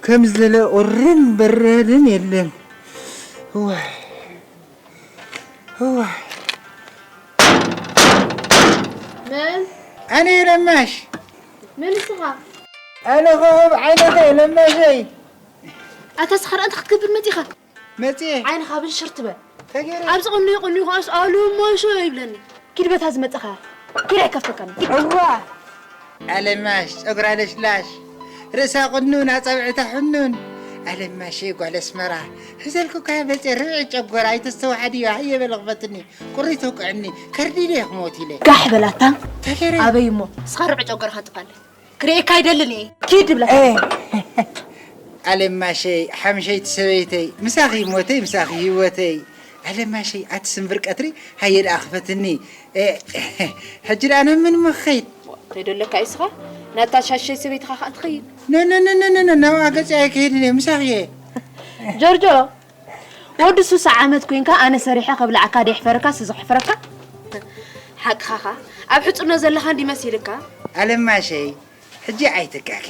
ከም ዝደለ ቁርን በራድን የለን። እዋይ፣ እዋይ። መን? ኣነ እየ ለማሽ። መን ንስኻ? ኣነ ኮኸብ ዓይነተይ ለማሸይ። ኣታ ስኻር እንታይ ክትገብር መጺኻ? መጺኤ። ዓይንኻ ብልሽር ትበል። ተገይረ። ኣብዚ ቅንዩ ቅንዩ ከኣስ ኣሉ ሞሾ ይብለኒ። ኪድ በታ ዝመጽኻ። ኪድ ኣይከፍተካን። እዋ። ኣለማሽ፣ ጸጉራ ለሽላሽ፣ ርእሳ ቅኑን፣ ኣጻብዕታ ሕኑን። ኣለማሸይ ጓል ኣስመራ፣ ህዘልኩካ መጺኤ ርብዒ ጨጎራ ኣይተስተውዓድዮ፣ ሃየ በል ክፈትኒ፣ ቁሪ ተውቅዕኒ፣ ከርዲደ ክሞት ኢለ። ጋሕ በላታ። ተገይረ። ኣበይ እሞ፣ እስኻ ርብዒ ጨጎራኻ ጥፋለይ። ክርእየካ ኣይደልን እየ። ኪድ ብለካ። ኤ። ኣለማሸይ፣ ሓምሸይቲ ሰበይተይ፣ ምሳኺ ሞተይ፣ ምሳኺ ህይወተይ። ኣለማሸይ፣ ኣቲ ስንብር ቀትሪ፣ ሃየ ደኣ ክፈትኒ። ኤ፣ ሕጂ ደኣ ናብ መን እሞ ክኸይድ? ተይደለካ ኢስኻ፣ ናታ ሻሸይ ሰበይትኻ ኸኣ ትኸይድ። ኖ፣ ኖ፣ ኖ፣ ኖ፣ ኖ፣ ኖ፣ ናብኣ ገጺ ኣይክሄድን እየ፣ ምሳኺ እየ። ጆርጆ፣ ወዲ ሱሳ ዓመት ኮይንካ፣ ኣነ ሰሪሐ ከብልዓካ ደይሕፈረካ፣ ስዝሕፍረካ? ሓቅኻኻ፣ ኣብ ሕጽኖ ዘለኻ እንዲ መሲልካ። ኣለማሸይ፣ ሕጂ ኣይትጋገ።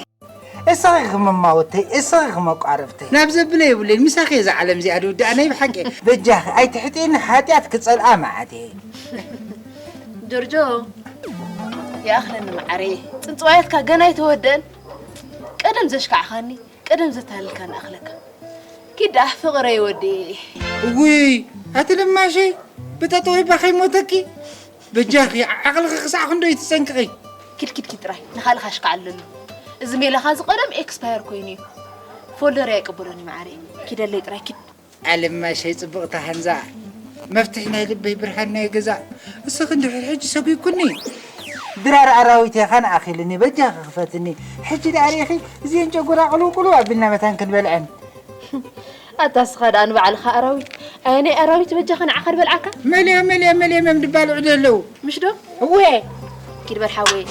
እስኺ ክመማውተይ፣ እስኺ ክመቋረብተይ። ናብ ዘብለ የብለይን፣ ምሳኺ እየ እዛ ዓለም እዚኣ ድውድኣ ናይ ብሓቂ። በጃኺ፣ ኣይትሕጥየኒ፣ ሓጢኣት ክጸልኣ መዓት እየ። ጆርጆ፣ ይኣኽለኒ መዓረየ። ጽንጽዋያትካ ገና ኣይተወደአን። ቀደም ዘሽካዕኻኒ፣ ቀደም ዘታለልካኒ ኣኽለካ። ኪድ ደኣ ፍቕረይ ወዲ። እውይ፣ ኣቲ ለማሸይ፣ ብጠጠው እባ ከይሞተኪ። በጃኺ፣ ዓቕልኺ ክሳዕ ክንደይ ትጸንቅቒ? ኪድ፣ ኪድ፣ ኪድ ጥራይ፣ ንኻልእ ካሽካዕ ኣለሉ። እዚ ሜላኻ እዚ ቀደም ኤክስፓየር ኮይኑ እዩ። ፎልደር ኣይቅበሎን እዩ መዓረይ። ኪደለይ ጥራይ፣ ኪድ። ኣለማሸይ ጽብቕቲ ሃንዛ፣ መፍትሒ ናይ ልበይ፣ ብርሃን ናይ ገዛ። እስኺ እንድሕር ሕጂ ሰጒግኩኒ። ድራር ኣራዊት እየ፣ ኻን ኣኺልኒ፣ በጃኺ ክፈትኒ። ሕጂ ደኣ ርኢኺ፣ እዚአን ጨጉራ ቅልውቅልው ኣቢልና መታን ክንበልዐን። ኣታ እስኻ ደኣ ንባዕልኻ ኣራዊት። ኣየናይ ኣራዊት በጃኻ ንዓኻ ድበልዓካ? መሊኦም፣ መሊኦም፣ መሊኦም እዮም ድባልዑ ዘለዉ። ምሽ ዶ? እወ። ኪድ በል ሓወይ።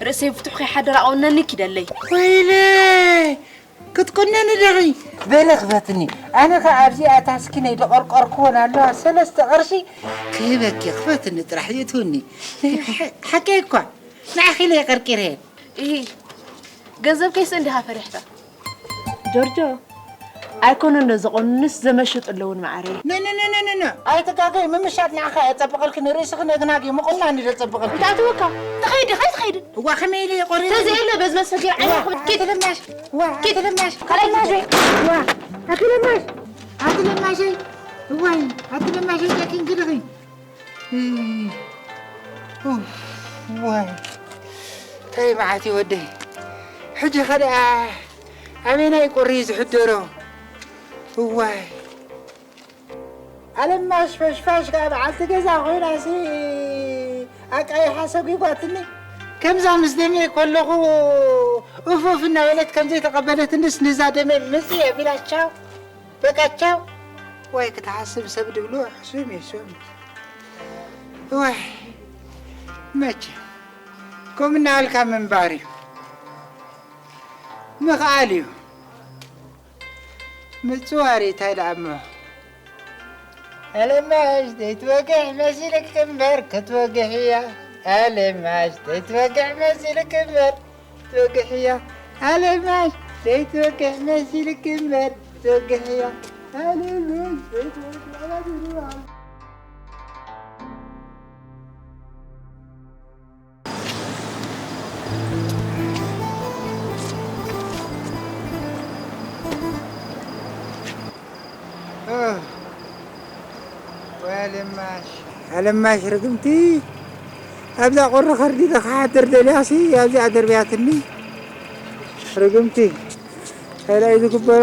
ርእሰይ ፍቱሕ ከይሓደር ኣቆነኒ ኪደለይ። ወይለ! ክትቁነኒ ዲኺ? በሊ ክፈትኒ። ኣነ ኸኣ ኣብዚኣ ታስኪነይ ዝቐርቀርክወን ኣለዋ ሰለስተ ቅርሺ ክህበኪ፣ ክፈትኒ ጥራሕ ይእትውኒ። ሓ-፣ ሓቀይ እኳ። ንዓኺ ኢለ እየ ቀርቂረየን። ኢሂ፣ ገንዘብ ከይስእን ዲኻ ፈሪሕካ? ጆርጆ፣ ኣይኮነን ዶ ዘቆንንስ ዘመሽጡ ኣለውን መዓረይ። ነ፣ ነ፣ ነ፣ ነ፣ ነ፣ ነ። ኣይትጋገይ፣ ምምሻጥ ንዓኻ የጸብቐልኪ፣ ንርእስኺ ነግናጊ፣ ምቑናን እዩ ዘጸብቐልኪ። እንታይ ኣትወካ? ትኸይድ ዲኻ? ኣይትኸይድን? እዋ፣ ከመይ ኢለ ይቆሪ? ተዘየለ በዚ መሰጊር ዓይኒ ዋ፣ ይኹን። ኣቲ ለማሽ፣ ዋ፣ ኣቲ ለማሽ፣ ካልኣይ ኣቲ ለማሽ፣ ዋ፣ ኣቲ ለማሽ፣ ኣቲ ለማሸይ፣ እዋይ፣ ኣቲ ለማሸይ፣ ጨኪንኪ ዲኺ? ኡፍ፣ ዋይ፣ እንታይ መዓት እዩ ወደይ። ሕጂ ኸ ደኣ ኣበየናይ ቁሪ እዩ ዝሕደሮ? እዋይ፣ ኣለማሽ ፈሽፋሽ ከኣ በዓልቲ ገዛ ኮይናሲ ኣቃይሓ ሰጒጓትኒ። ከምዛ ምስ ደመየ ከለኹ ኡፍ ኡፍ እናበለት ከም ዘይተቐበለትንስ ንዛ ደመ ምጽእ ኣቢላ ቻው። በቃ ቻው። ዋይ ክትሓስብ ሰብ ድብሎ ሕሱም እዩ ሱም። ዋይ መቸም ከምኡ እናበልካ ምንባር እዩ ምኽኣል እዩ። ምጽዋር እዩ እንታይ ደኣ እሞ። ኣለማሽ ዘይትወግሕ መሲልክ እምበር ክትወግሕ እያ። ኣለማሽ ዘይትወግሕ መሲልክ እምበር ትወግሕ እያ። ኣለማሽ ዘይትወግሕ መሲልክ እምበር ትወግሕ እያ። ኣለማሽ ዘይትወግሕ ወይ ኣለማሽ፣ ኣለማሽ ርግምቲ፣ ኣብዛ ቁሪ ከርዲደ ክሓድር ደልያሲ ኣብዚኣ ደርብያትኒ። ርግምቲ፣ እንታይ ደኣ እዩ ዝግበሮ?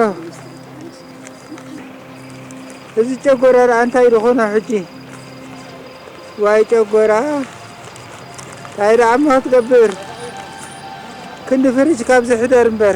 እዚ ጨጎራ ደኣ እንታይ ዝኾነ ሕጂ? ዋይ ጨጎራ፣ እንታይ ደኣ እሞ ክትገብር? ክንዲ ፍሪጅ ካብ ዝሕደር እምበር።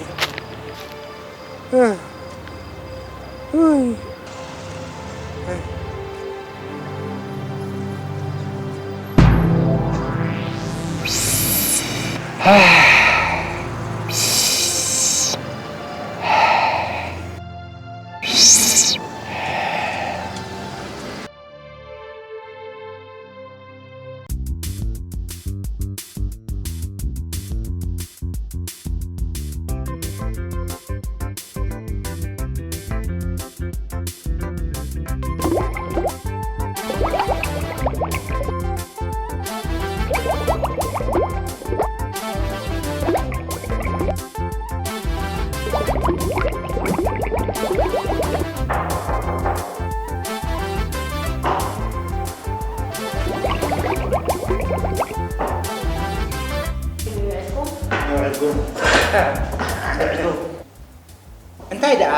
እንታይ ደኣ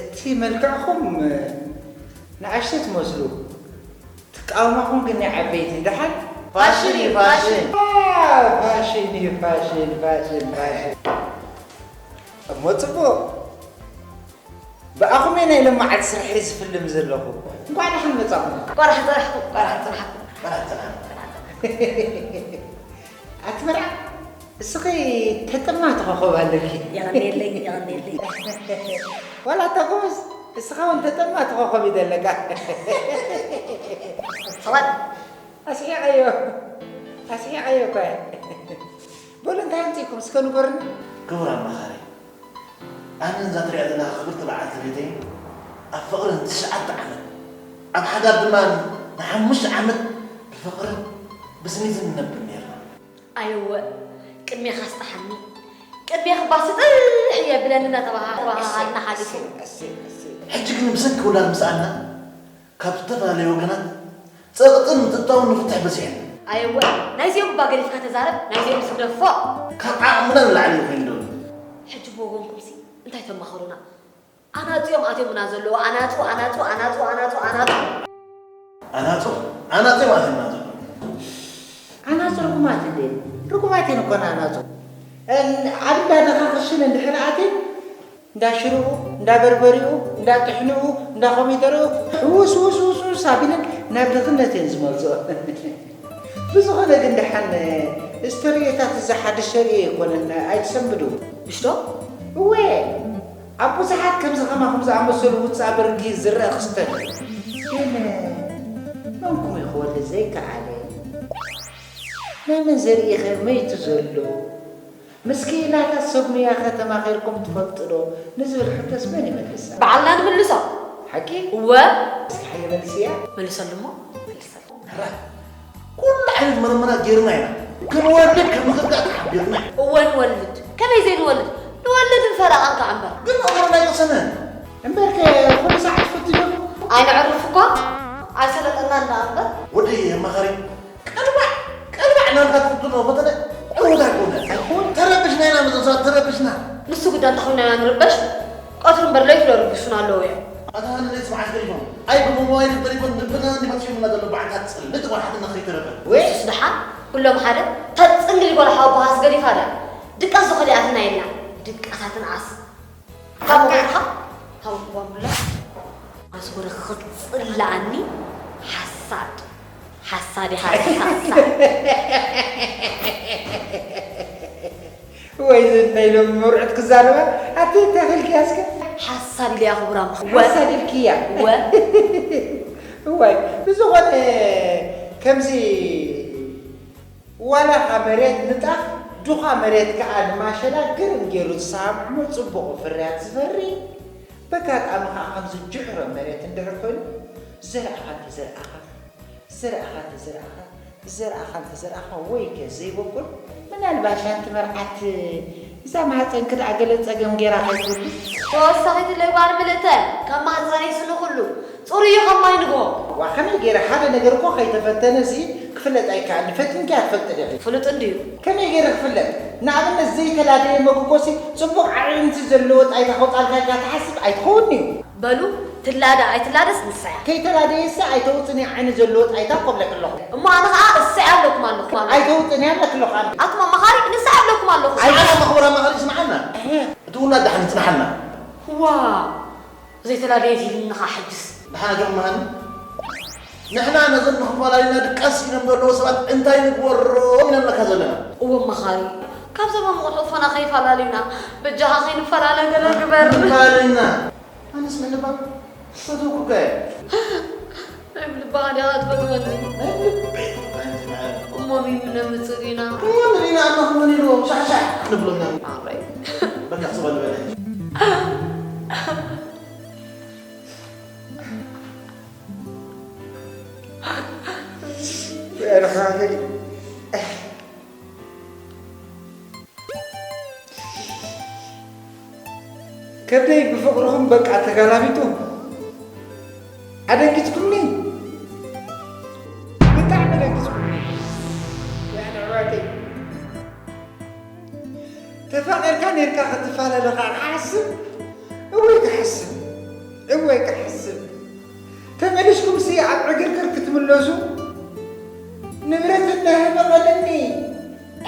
እቲ መልክዕኹም ንኣሽቱ ትመስሉ፣ ትቃውማኹም ግን ናይ ዓበይቲ። ደሓን ፋሽን እዩ፣ ፋሽን። ፋሽን እዩ፣ ፋሽን፣ ፋሽን፣ ፋሽን። እሞ ጽቡቕ። ብኣኹም እየ ናይ ሎማዓንቲ ስርሐይ ዝፍልም ዘለኹ። እንኳዕ ደሓን መጻኹም። ቆራሕ ጥራሕ፣ ቆራሕ ጥራሕ። ቆራሕ ጥራሕ። ኣቲ መርዓ፣ እስኺ ተጠማቲ ኮኸብ ኣለኪ። የቐንየለይ፣ የቐንየለይ። ዋላ እታ ጎበዝ፣ እስኻ እውን ተጠማቲ ኮኸብ እዩ ዘለካ። ሰዋት። ኣስሒቐዮ፣ ኣስሒቐዮ እኮ እየ። በሉ እንታይ ኣምጺእኩም እስከ ንገሩኒ። ክቡር ኣማኻሪ፣ ኣነ ነዛ ትሪኣ ዘለኻ ክብርቲ በዓልቲ ቤተይ ኣብ ፍቕሪ ንትሽዓተ ዓመት፣ ኣብ ሓዳር ድማ ንሓሙሽተ ዓመት ብፍቕርን ብስኒትን ንነብር ነይርና። ኣየወ፣ ቅድሜኻ ስጣሓኒ፣ ቅድሜኻ ባሲ ጥልሕ የብለኒ እናተባሃ-፣ ተባሃሃልና ሓሊፉ። ሕጂ ግን ብሰንኪ ውላድ ምስኣና ካብ ዝተፈላለዩ ወገናት ጸቕጥን ምጥጥታውን ንፍትሕ በጺሐን። ኣየወ፣ ናይዚኦም እባ ገዲፍካ ተዛረብ፣ ናይዚኦም ስግደፎ። ካብ ዓቕምና ንላዕሊ እዩ ኮይኑ ዘሎ። ሕጂ ብወገንኩምሲ እንታይ ተማኸሩና? ኣናጹ እዮም ኣትዮምና ዘለዉ። ኣናጹ፣ ኣናጹ፣ ኣናጹ፣ ኣናጹ፣ ኣናጹ። ኣናጹ፣ ኣናጹ እዮም ኣትዮምና ዘለዉ። ኣናጹ ርጉማት እንዴ? ርጉማት እየን እኮ ኣናጹ። እን-፣ ኣብ እንዳ ደኻ ክሽን እንድሕር ኣትየን፣ እንዳ ሽርኡ፣ እንዳ በርበሪኡ፣ እንዳ ጥሕንኡ፣ እንዳ ኮሚደርኡ፣ ሕውስ፣ ውስ፣ ውስ፣ ውስ ኣቢለን ናብ ድኽነት እየን ዝመልስኦ። ብዝኾነ ግን ደሓን፣ እዚ ተርእዮታት እዚ ሓድሽ ተርእዮ ኣይኮነን፣ ኣይትሰንብዱ። ምሽ ዶ? እወ፣ ኣብ ብዙሓት ከምዚ ከማኹም ዝኣመሰሉ ውጻእ ብርኪ ዝረአ ክስተት እዩ። ግን መንኩም እዩ ክወልድ ዘይከኣለ? ናይ መን ዘርኢ ኸ መይቱ ዘሎ? ምስ ክኢላታት ሰብ ሙያኸ ተማኺርኩም ትፈልጡ ዶ ንዝብል ሕቶስ መን ይመልሳ? ባዕልና ንምልሶ። ሓቂ? እወ። እስኪ ሓየ መልስያ። መልሰሉ እሞ፣ መልሰሉ። ሕራይ። ኩሉ ዓይነት መርመራ ጌርና ኢና። ክንወልድ ከም ንኽእል ከኣ ተሓቢርና ኢና። እወ ንወልድ። ከመይ ዘይንወልድ? ንወልድ ንፈረቓ እንካዕ እምበር። ግን ኣእምሮና ኣይቀሰነን። እምበርከ ኩሉ ሰዓት ፈትኑ። ኣይነዕርፍ እኳ። ኣይሰለጠናን ደኣ እምበር። ወደይ ኣማኻሪ፣ ቀልባዕ፣ ቀልባዕ እናበልካ ትፍትኖ ፈተነ ዕዉት ኣይኮነን። ኣይኮን። ተረብሽና ኢና፣ መዘም ሰባት ተረብሽና። ንሱ ግዳ እንተኾይንና ኢና ንርበሽ፣ ቀትሪ እምበር ለይቱ ዶ ርብሹና ኣለዉ እዮም። ኣታ ሃኒ ለይቲ መዓስ ገዲፎም? ኣይ ብሞባይል ተሪፎም ድብና እንዲመጽኡና ዘሎ በዓልታት ጽልእ ተጓሓትና ከይተረፈ። ወይ? ንሱስ ደሓን፣ ኩሎም ሓደ፣ ተጽንግሊ ጓል ሓወቦኻስ ገዲፋ ድያ? ድቃስ ዝኾነ ኣትና የላ። ድቃሳትን ኣስ ካብ መጎርኻ፣ ካብ መጎርኻ። ኣስወረ ክትጽልኣኒ ሓሳድ። ሓሳድ ኢኻ፣ ሓሳድ። ወይ ዝናይ ሎሚ መርዑት ክዛረባ፣ ኣቲ እንታይ ኢልክያ እስከ? ሓሳድ ኢለያ ክቡር ኣምላኽ። ወ-፣ ሓሳድ ኢልክያ? ወ-፣ እዋይ፣ ብዝኾነ ከምዚ ዋላ ኸኣ መሬት ንጣፍ፣ ዱኻ መሬት ከኣ ንማሸላ ግርም ገይሩ ዝሰማምዖ ጽቡቕ ፍርያት ዝፈሪ፣ በጋጣሚ ኸኣ ከምዚ ጅሕሮ መሬት እንድሕር ኮይኑ፣ ዘርእኻ እንተዘርኣኻ፣ ዘርእኻ እንተዘርኣኻ፣ ዘርእኻ እንተዘርኣኻ ወይከ ዘይበቁል፣ ምናልባሽ ኣንቲ መርዓት እዛ ማህጸንኪ ደኣ ገለ ጸገም ገይራ ከይትህሉ? ተወሳኺት ለይ ጓል ምልእተ፣ ካብ ማህጸነይ ስኒ ኩሉ፣ ጽሩይ እዩ ከም ማይ ንግሆ። ዋ፣ ከመይ ገይረ ሓደ ነገር እኮ ከይተፈተነ ሲ ክፍለጥ ኣይከኣልን። ፈቲንኪያ ትፈልጢ ዲኺ? ፍሉጥ እንድዩ። ከመይ ገይረ ክፍለጥ? ንኣብነት ዘይተላደየ መጎጎሲ ጽቡቕ ኣዒንቲ ዘለዎ ጣይታ ከውጻልካ ኢልካ ትሓስብ ኣይትኸውን እዩ። በሉ፣ ትላደ ኣይትላደስ ንሳ እያ። ከይተላደየሲ ኣይተውጽን እያ ዓይኒ ዘለዎ ጣይታ ኮብለክ ኣለኹ። እሞ ኣነ ኸኣ እሰይ ኣለኩም ኣለኹ። ኣይተውጽን እያ ኣለክ ኣለኹ ኣነ። ኣቱም ኣማኻሪ ንሳ ኣለኩም ኣለኹ። ኣይ፣ ኣነ መኽበራ መኽሪ ስምዓና። እህ። እቲ ውላድ ደሓን ይጽንሓልና። ዋ፣ ዘይተላደየት ኢልኒ ኸኣ ሕጅስ። ደሓን ኣይትርመሃኒ። ንሕና ነዞም ንኽፈላለዩና ድቃስ ኢሎም ዘለዉ ሰባት እንታይ ንግበሮም ኢና ንብለካ ዘለና። እወ መኻሪ፣ ካብ ዘባ ምቑርሑ ፈና ከይፈላለዩና፣ በጃኻ ከይንፈላለ ገለ ግበር። ንፈላለዩና። ኣነስ ምሕባእ ፈተውኩካ እየ። ናይ ብልብኻ ዲኻ ትፈትወኒ? ናይ ልበይ ትፈትወኒ። እሞ ሚሚ ነምጽእ ዲና? እሞ ንሪና ኣማ ክመን ኢሉ ሻሕሻሕ ክንብሎ ኢና። ኣረይ። በቃ ጽበል በለ። ኣነ ሓፈሪ። ከብደይ ብፍቕርኹም በቃ ተጋላቢጡ። ኣደንጊጽኩምኒ። ብጣዕሚ ኣደንጊጽኩምኒ። ኣነ ኣሕዋተይ። ተፋቒርካ ኔርካ ክትፋለለ ኸዓ ክሓስብ፣ እወይ ክሓስብ፣ እወይ ክሓስብ። ተመሊስኩምሲ ኣብ ዕግርግር ክትምለሱ፣ ንብረት እናህበቐለኒ፣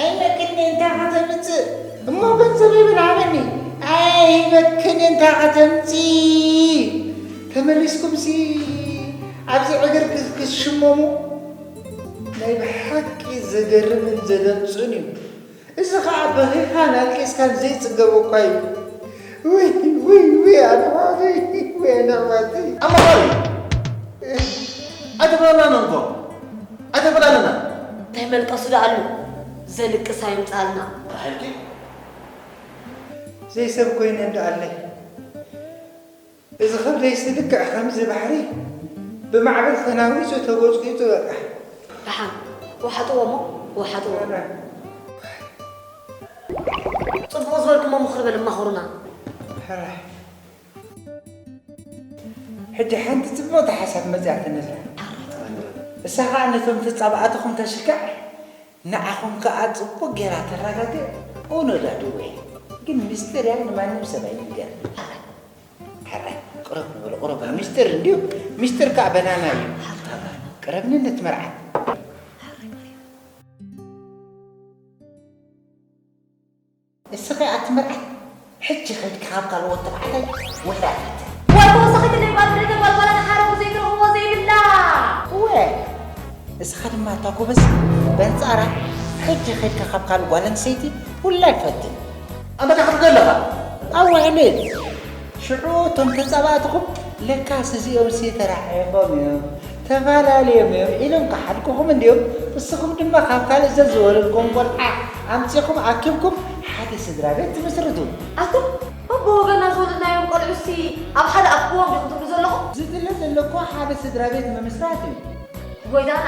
ኣይበክን እንታይ ከተምጽእ፣ እሞ ገንዘበይ በል ሃበኒ፣ ኣይበክን እንታይ ከተምጽእ። ተመሊስኩምሲ ኣብዚ ዕግርግር ክትሽመሙ፣ ናይ ብሓቂ ዘገርምን ዘደንጹን እዩ። እዚ ኸኣ በኺኻን ኣልቂስካን ዘይጽገብ እኳ እዩ። ውይ፣ ውይ፣ ውይ፣ ኣነ ኣሕዋተይ፣ ውይ፣ ኣነ ኣሕዋተይ። ኣማኻሪ፣ ኣይተፈላለና እንኳ፣ ኣይተፈላለና። እንታይ መልቀሱ ደኣ ኣሎ? ዘልቅስ ኣይምጻልና። ራሄልኪ። ዘይሰብ ኮይነ እንዶ ኣለይ። እዚ ከብደይሲ ልክዕ ከምዚ ባሕሪ ብማዕበል ተናዊጹ ተጎጽጒጹ በቃ። ደሓን፣ ወሓጥዎ እሞ፣ ወሓጥዎ። ጽቡቕ ዝበልኩሞ ምኽሪ በል፣ ኣማኽሩና። ሕራይ። ሕጂ ሓንቲ ጽብቕቲ ሓሳብ መጺኣትኒ ኣላ። እሳ ኸኣ ነቶም ተጻባእትኹም ተስክዕ፣ ንዓኹም ከኣ ጽቡቕ ጌራ ተረጋግእ፣ እውነዳድዎ እየ። ግን ምስጢር እያ፣ ንማንም ሰብ ኣይንገር። ሕራይ፣ ቅረብ ንበሎ፣ ቅረብ። ምስጢር እንድዩ፣ ምስጢር ከኣ በናና እዩ። ቅረብኒ ነቲ መርዓት። እስኺ ኣቲ መርዓት፣ ሕጂ ኸድኪ ካብ ካልኦት ተባዕታይ ወላ ፈትን። ወይ ተወሳኺ ተለይ ባትሪ ተጓልጓላ ንሓረጉ ዘይትረኽብዎ ዘይብላ። እወ፣ እስኻ ድማ እታ ጎበዝ በንጻራ፣ ሕጂ ኸድካ ካብ ካልእ ጓል ኣንስተይቲ ውላድ ፈትን። ኣንታ እንታይ ክትብል ኣለኻ? ኣዋዕልል። ሽዑ እቶም ተጻባእትኹም፣ ለካስ እዚኦምሲ ተራሒቖም እዮም፣ ተፋላልዮም እዮም ኢሎም ክሓድጉኹም እንድዮም። እስኹም ድማ ካብ ካልእ ዘዝወለድኩም ቆልዓ ኣምጺኹም ኣኪብኩም ሓደ ስድራ ቤት ትምስርቱ። ኣቱም፣ በብወገና ዝወለድናዮም ቆልዑሲ ኣብ ሓደ ኣክብዎም ዲኹም ትብሉ ዘለኹም? ዝድለ ዘሎ እኮ ሓደ ስድራ ቤት ምምስራት እዩ። ጎይታና፣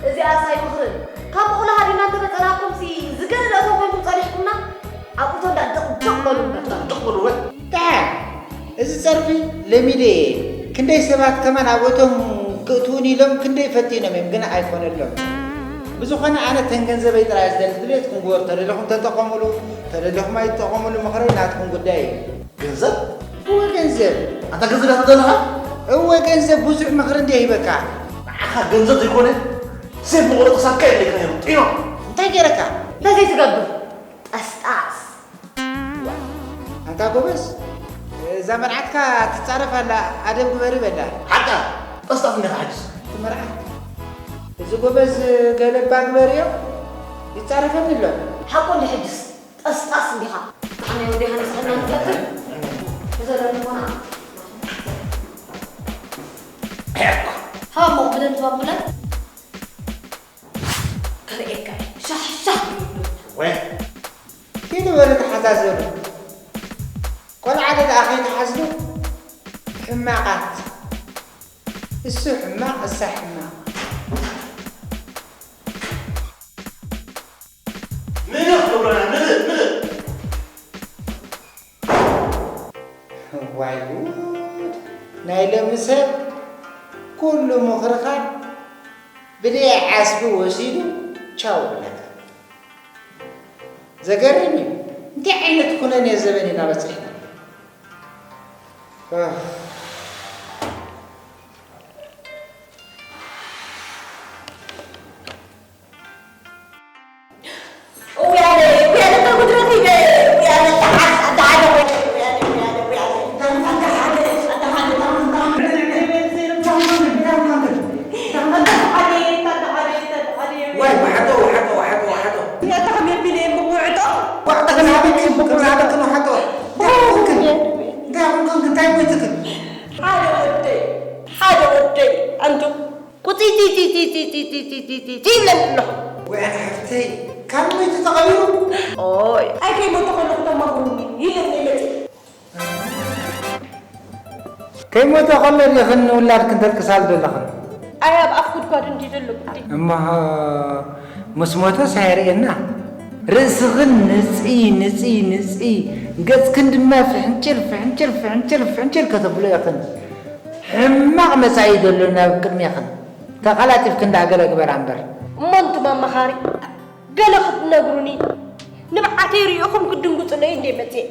እዚኣስ ኣይምኽርን። ካብ ቡቕሊ ሃዲና እንተመጸናኩምሲ ዝገደደ እቶም ኮይንኩም ጸኒሕኩምና። ኣብኡ እንዳ ድቕድቕ በሉ እምበር። ድቕድቕ በሉ ወይ? ደሓን፣ እዚ ጸርፊ ለሚደ እየ። ክንደይ ሰባት ከማን ኣብ እቶም ክእትዉኒ ኢሎም ክንደይ ፈቲኖም እዮም፣ ግን ኣይኮነሎም። ብዝኾነ ኣነ ተን ገንዘበይ ጥራይ እየ ዝደሊ። ድሌትኩም ግበሩ፣ ተደለኹም ተጠቐሙሉ፣ ተደለኹም ኣይትጠቐሙሉ፣ ምኽረይ ናትኩም ጉዳይ እዩ። ገንዘብ? እወ ገንዘብ። ኣንታ ገንዘብ ዳኣ ትደለኻ? እወ ገንዘብ፣ ብዙሕ ምኽሪ እንድየ ሂበካ። ንዓኻ ገንዘብ ዘይኮነ፣ ሴፍ መቑረጺ ክሳድካ የድልየካ ነይሩ። ጢኖ! እንታይ ገይረካ? እንታይ ዘይትገብር? ጠስጣስ። ኣንታ ጎበዝ፣ እዛ መርዓትካ ትጻረፍ ኣላ፣ ኣደብ ግበሪ በላ። ሓቃ፣ ጠስጣስ እንዲኻ ሕጅስ። እቲ መርዓት፣ እዚ ጎበዝ ገለባ ግበርዮ፣ ይጻረፈኒ ኣሎ። ሓቁ እንዲ ሕጅስ። ጠስጣስ እንዲኻ። ኣነ ወዲ ሃንስ ሕና ንፈትን። ብዘለኒ ኾና። ሃሞ ብለን ትባብለን። ከርእየካ። ሻሕ ሻሕ። ወይ። ኪዱ በሉ ተሓዛዘኑ። ቆልዓ ደኣ ከይተሓዝሉ ሕማቓት። እሱ ሕማቕ፣ እሳ ሕማቕ። ምልእ ክብለና፣ ምልእ፣ ምልእ። ዋይ ጉድ! ናይ ሎሚ ሰብ ኩሉ ምኽርኻ ብደይ ዓስቢ ወሲዱ ቻው ይብለካ። ዘገርም እዩ። እንታይ ዓይነት ኩነኔ ዘበን ኢና በጺሕና? ኡፍ። ዋይ፣ ዋሓጦ፣ ዋሓጦ፣ ዋሓጦ፣ ዋሓጦ። ዋዕጠ፣ ግን ሃበኪ፣ ግን ሃበኪ፣ ዋሓጦ። እንታይ ኮንክን? እንታይ ኮንክን? እንታይ ሞይትክን? ሓደ ወደይ፣ ሓደ ወደይ፣ ኣንቱ ቁጺጺጺጺጺጺጺጺጺጺ ይብለኒ ኣሎ። ወይ ኣነ ሓፍተይ፣ ካብ ሞይቱ ተቐቢሩ? ኦይ። ኣይ ከይሞተ ከለኹ ተማኽሩኒ፣ ኢለኒ መጺ። ከይሞተ ከሎ ዲኽን ንውላድክን ተልቅሳሉ ዘለኽን? ኣይ ኣብ ኣፍ ጉድጓድ እንዲ ዘሎ ግዲ። እሞ ምስ ሞተስ ኣየርእየና። ርእስኽን ንጽይ፣ ንጽይ፣ ንጽይ፣ ገጽክን ድማ ፍሕንጭል፣ ፍሕንጭል፣ ፍሕንጭል፣ ፍሕንጭል ከተብሎ ኢኽን። ሕማቕ መጻኢ እዩ ዘሎ ናብ ቅድሜኽን። ተቐላጢፍክን ደኣ ገለ ግበራ እምበር። እሞ እንቱም ኣማኻሪ፣ ገለ ክትነግሩኒ፣ ንብዓተይ ርኢኹም ክትድንግጹለይ እንዴ መጽየ?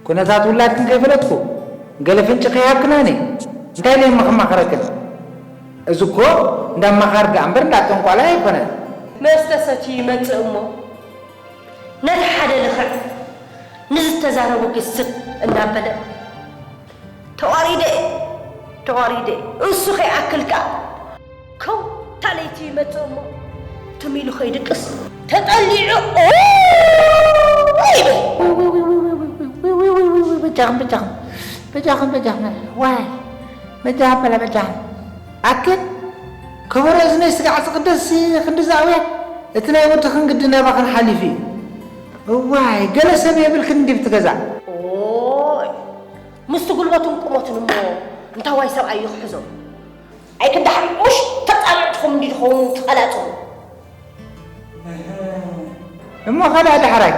ኩነታት ውላድክን ከይፈለጥኩ፣ ገለ ፍንጪ ከይሃብክናኒ፣ እንታይ ኢለ እሞ ክማኸረክን? እዚ እኮ እንዳ ኣማኻሪ ደኣ እምበር እንዳ ጠንቋላይ ኣይኮነን። መስተ ሰትዩ ይመጽእ እሞ፣ ነቲ ሓደ ልኽዕ፣ ንዝተዛረቦ ግስጥ እናበለ፣ ተዋሪደ፣ ተዋሪደ፣ እሱ ከይኣክል ከኣ፣ ከውታ ለይቲ ይመጽእ እሞ፣ ትም ኢሉ ከይድቅስ፣ ተጠሊዑ፣ ኦ ይብል። በጃኹም፣ በጃኹም፣ በጃኹም፣ በጃኹም፣ ዋይ፣ በጃኹም በላ፣ በጃኹም። ኣክል፣ ከበሮ እዝነይ ስጋዕ ዝቕደስ ክንዲ ዝኣውያ፣ እቲ ናይ ወድኽን ግዲ ናባኽን ሓሊፉ እዩ። እዋይ፣ ገለ ሰብ የብልክን እንዲ ብቲ ገዛ። ኦይ፣ ምስቲ ጉልበቱን ቁመቱን እሞ እንታዋይ ሰብኣይ እዩ ክሕዞ? ኣይ ክንዲ ሓሙሽ ተጻምዕትኹም እንዲ ትኸውን ትቐላጽሙ። እሞ ካልኣ ዳሕራይ?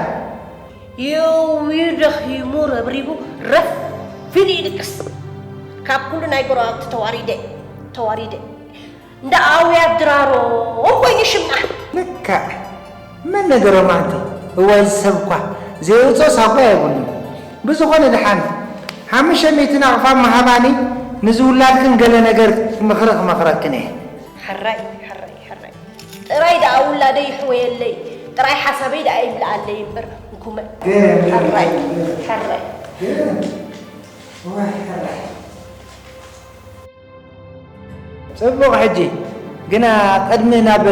የውዩ ደኺሙ ረብሪቡ ረፍ ኢሉ ይድቅስ። ካብ ኩሉ ናይ ጎረባብቲ ተዋሪደ፣ ተዋሪደ። እንዳ ኣውያት ድራሮም ኮይኑ ሽምና። ልክዕ። መን ነገሮም ኣንቲ? እዋይ፣ እዚ ሰብ እኳ ዘይወጾ ሳጓ የብሉን። ብዝኾነ ድሓን ሓሙሽተ ሚእቲ ናቕፋ ምሃባኒ ንዝውላድክን ገለ ነገር ምኽሪ ክመኽረክን እየ። ሕራይ፣ ሕራይ፣ ሕራይ። ጥራይ ደኣ ውላደይ ይሕወየለይ፣ ጥራይ ሓሳበይ ደኣ ይምልኣለይ እምበር፣ እንኩመ። ሕራይ፣ ሕራይ። እዋይ፣ ሕራይ። ጽቡቕ፣ ሕጂ ግና ቅድሚ ናብ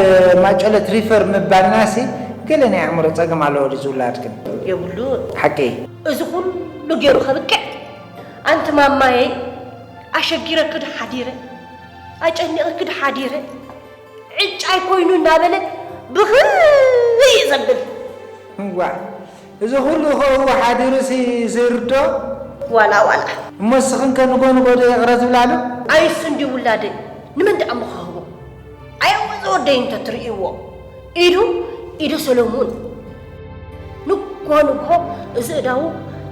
ማጨሎት ሪፈር ምባልናሲ፣ ገለ ናይ ኣእምሮ ጸገም ኣለዎ ድዩ ዝውላድክን? የብሉን። ሓቂ? እዚ ኩሉ ገይሩ ከብቅዕ፣ ኣንቲ ማማየይ፣ ኣሸጊረኪ ዶ ሓዲረ? ኣጨኒቕኪ ዶ ሓዲረ? ዕጫይ ኮይኑ እናበለ ብኽይ እዩ ዘብል። እዋ፣ እዚ ኩሉ ከእዎ ሓዲሩሲ ዘይርዶ? ዋላ፣ ዋላ። እሞ እስኽን ከ ንጎ ንጎ ዶ ይቕረ ትብላሉ? ኣይሱ እንዲ ውላደይ፣ ንመን ደኣ እሞ ክህቦ? ኣየወ ዝወደይ እንተ ትርእይዎ፣ ኢዱ፣ ኢዱ ሰሎሙን። ንግሆ ንግሆ እዚ እዳዉ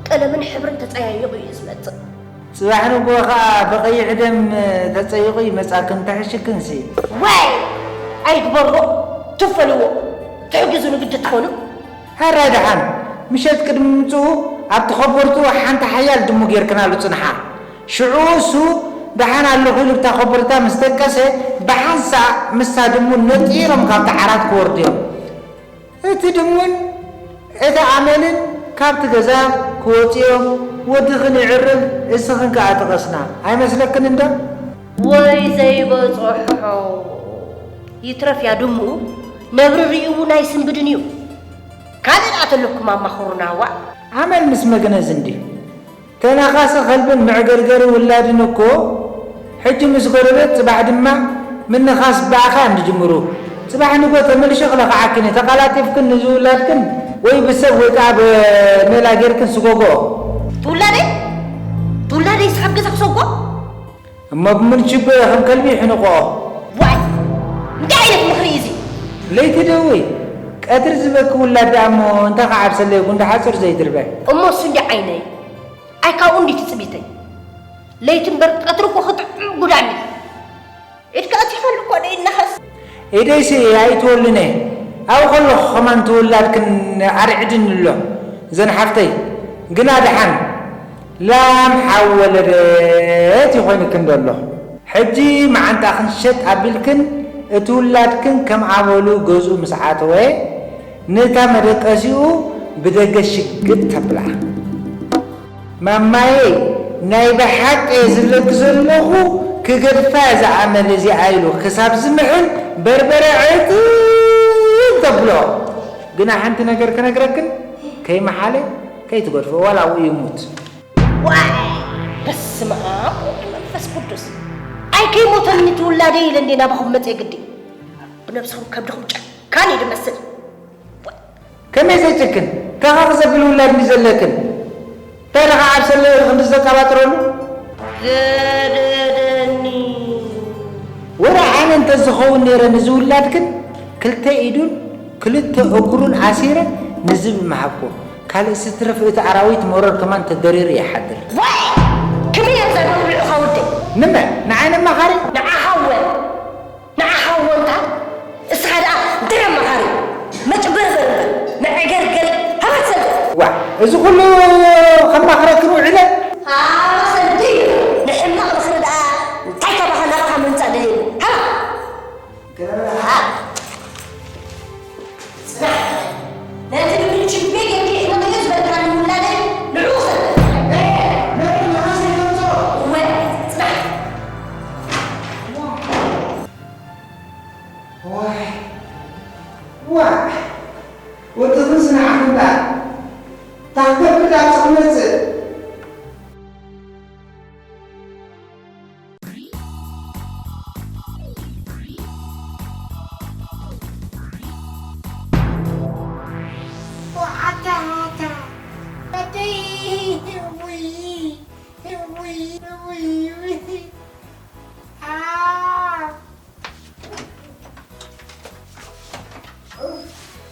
ቀለምን ሕብርን ተጸያይቑ እዩ ዝመጽእ። ጽባሕ ንግሆ ኸኣ ብቐይሕ ደም ተጸይቑ ይመጻክን ተሕሽክንሲ። ዋይ! ኣይግበሮ፣ ትፈልዎ፣ ትሕግዙ ንግዲ ትኾኑ። ሕራይ ደሓን፣ ምሸት ቅድሚ ምምጽኡ ኣብቲ ኮቦርትኡ ሓንቲ ሓያል ድሙ ጌርክናሉ ጽንሓ። ሽዑ እሱ ደሓን ኣለኹ ኢሉ ብታ ኮቦርታ ምስ ደቀሰ፣ ብሓንሳእ ምስታ ድሙ ነጢሮም ካብቲ ዓራት ክወርዱ እዮም። እቲ ድሙን እቲ ኣመልን ካብቲ ገዛ ክወጹ እዮም። ወድኽን ይዕርብ፣ እስኽን ከኣ ትቐስና። ኣይመስለክን እንዶ? ወይ ዘይበጽሖ። ይትረፍ እያ ድሙ፣ ነብሪ ርእዩ እውን ኣይስንብድን እዩ። ካልእ ደኣ ተለኩም ኣማኽሩና ዋእ። ኣመል ምስ መግነዝ እንድዩ። ተናኻሲ ከልብን መዕገርገሪ ውላድን እኮ ሕጂ ምስ ጎረቤት፣ ጽባሕ ድማ ምንኻስ ብኣኻ እዮም ዝጅምሩ። ጽባሕ ንጎ ተመልሾ ክለኽዓክን እየ። ተቐላጢፍክን ንዚ ውላድክን ወይ ብሰብ ወይ ከኣ ብሜላ ጌርክን ስጎግኦ። ትውላደይ? ትውላደይ ስኻብ ገዛ ክሰጎ? እሞ ብምንችቦ ከም ከልቢ ይሕንቆ። ዋይ! እንታይ ዓይነት ምኽሪ እዩ እዚ? ለይቲ ደዊ፣ ቀትሪ ዝበኪ ውላድ ደኣ እሞ እንታይ ክዓብሰለይ ጉንዲ ሓጹር ዘይድርበ። እሞ እሱ እንዲ ዓይነይ፣ ኣይ ካብኡ እንዲ ትጽቢተይ። ለይቲ እምበር ቀትሪ እኮ ክጥዕም ጉዳኒ። ኢድካ ኣቲኻሉ እኮ ደይ እናኸስ። ኢደይሲ ኣይትወልነ። ኣብኡ ከለኹ ከማን ትውላድክን ኣርዕድኒ ኣሎ። እዘን ሓፍተይ ግና ደሓን ላም ሓው ወለደት ይኾንክን ዘሎ። ሕጂ መዓንጣኽን ሸጥ ኣቢልክን እቲ ውላድክን ከም ኣመሉ ገዝኡ ምስ ኣተወ ነታ መደቀሲኡ ብደገ ሽግጥ ተብላ። ማማየ፣ ናይ ብሓቂ እየ ዝብለኪ ዘለኹ፣ ክገድፋ እየ እዛ ኣመል እዚኣ ኢሉ ክሳብ ዝምሕል በርበረ ዕጥን ተብሎ። ግና ሓንቲ ነገር ክነግረክን፣ ከይመሓለ ከይትገድፎ፣ ዋላ ኣብኡ ይሙት። ዋይ! በስመ ኣብ ወወልድ መንፈስ ቅዱስ። ኣይ ከይሞተኒ ትውላደይ ኢለ እንዴ ናባኹም መጽየ ግዲ። ብነብስኹም ከብድኹም ጨካን እዩ ድመስል። ከመይ ዘይጭክን? ከኻኺ ዘብል ውላድ እንዲ ዘለክን። እንታይ ደኻ ኣብ ሰለ ክንዲ ዘቀባጥረሉ? ገደደኒ። እንተዝኸውን ነይረ ንዝውላድ ግን ክልተ ኢዱን ክልተ እግሩን ኣሲረ ንዝብ ምሃብኩ። ካልእ ስትረፍ እቲ ኣራዊት መሮር ከማን ተደሪሩ ይሓድር። ዋይ! ክመይ እዮም ዘበውዑ ኸውዲ? ንመ ንዓይ ነማኻሪ? ንዓኻ እወ። ንዓኻ እወ እንታ እስኻ ደኣ ድረ መኻሪ። መጭበርበር እምበር መዕገርገሪ ሃባ ትሰግር። ዋ፣ እዚ ኩሉ ከማኽረክን ውዒለ? ሃባ ሰንዲ ንሕማቕ ምኽሪ ደኣ እንታይ ካባኻ ናባኻ ምምጻእ ደልየኒ? ሃባ! ጽናሕ! ነቲ ንምንችቤ ጌርኪ ሕመቕ እዩ ዝበልካኒ ውላደይ ንዕኡ ክሰምዕ። እወ፣ ጽናሕ! ዋይ! ዋይ! ወዲ ክንስንዓኹ እምበኣር፣ ታኽበብዳ ጽቕመጽእ።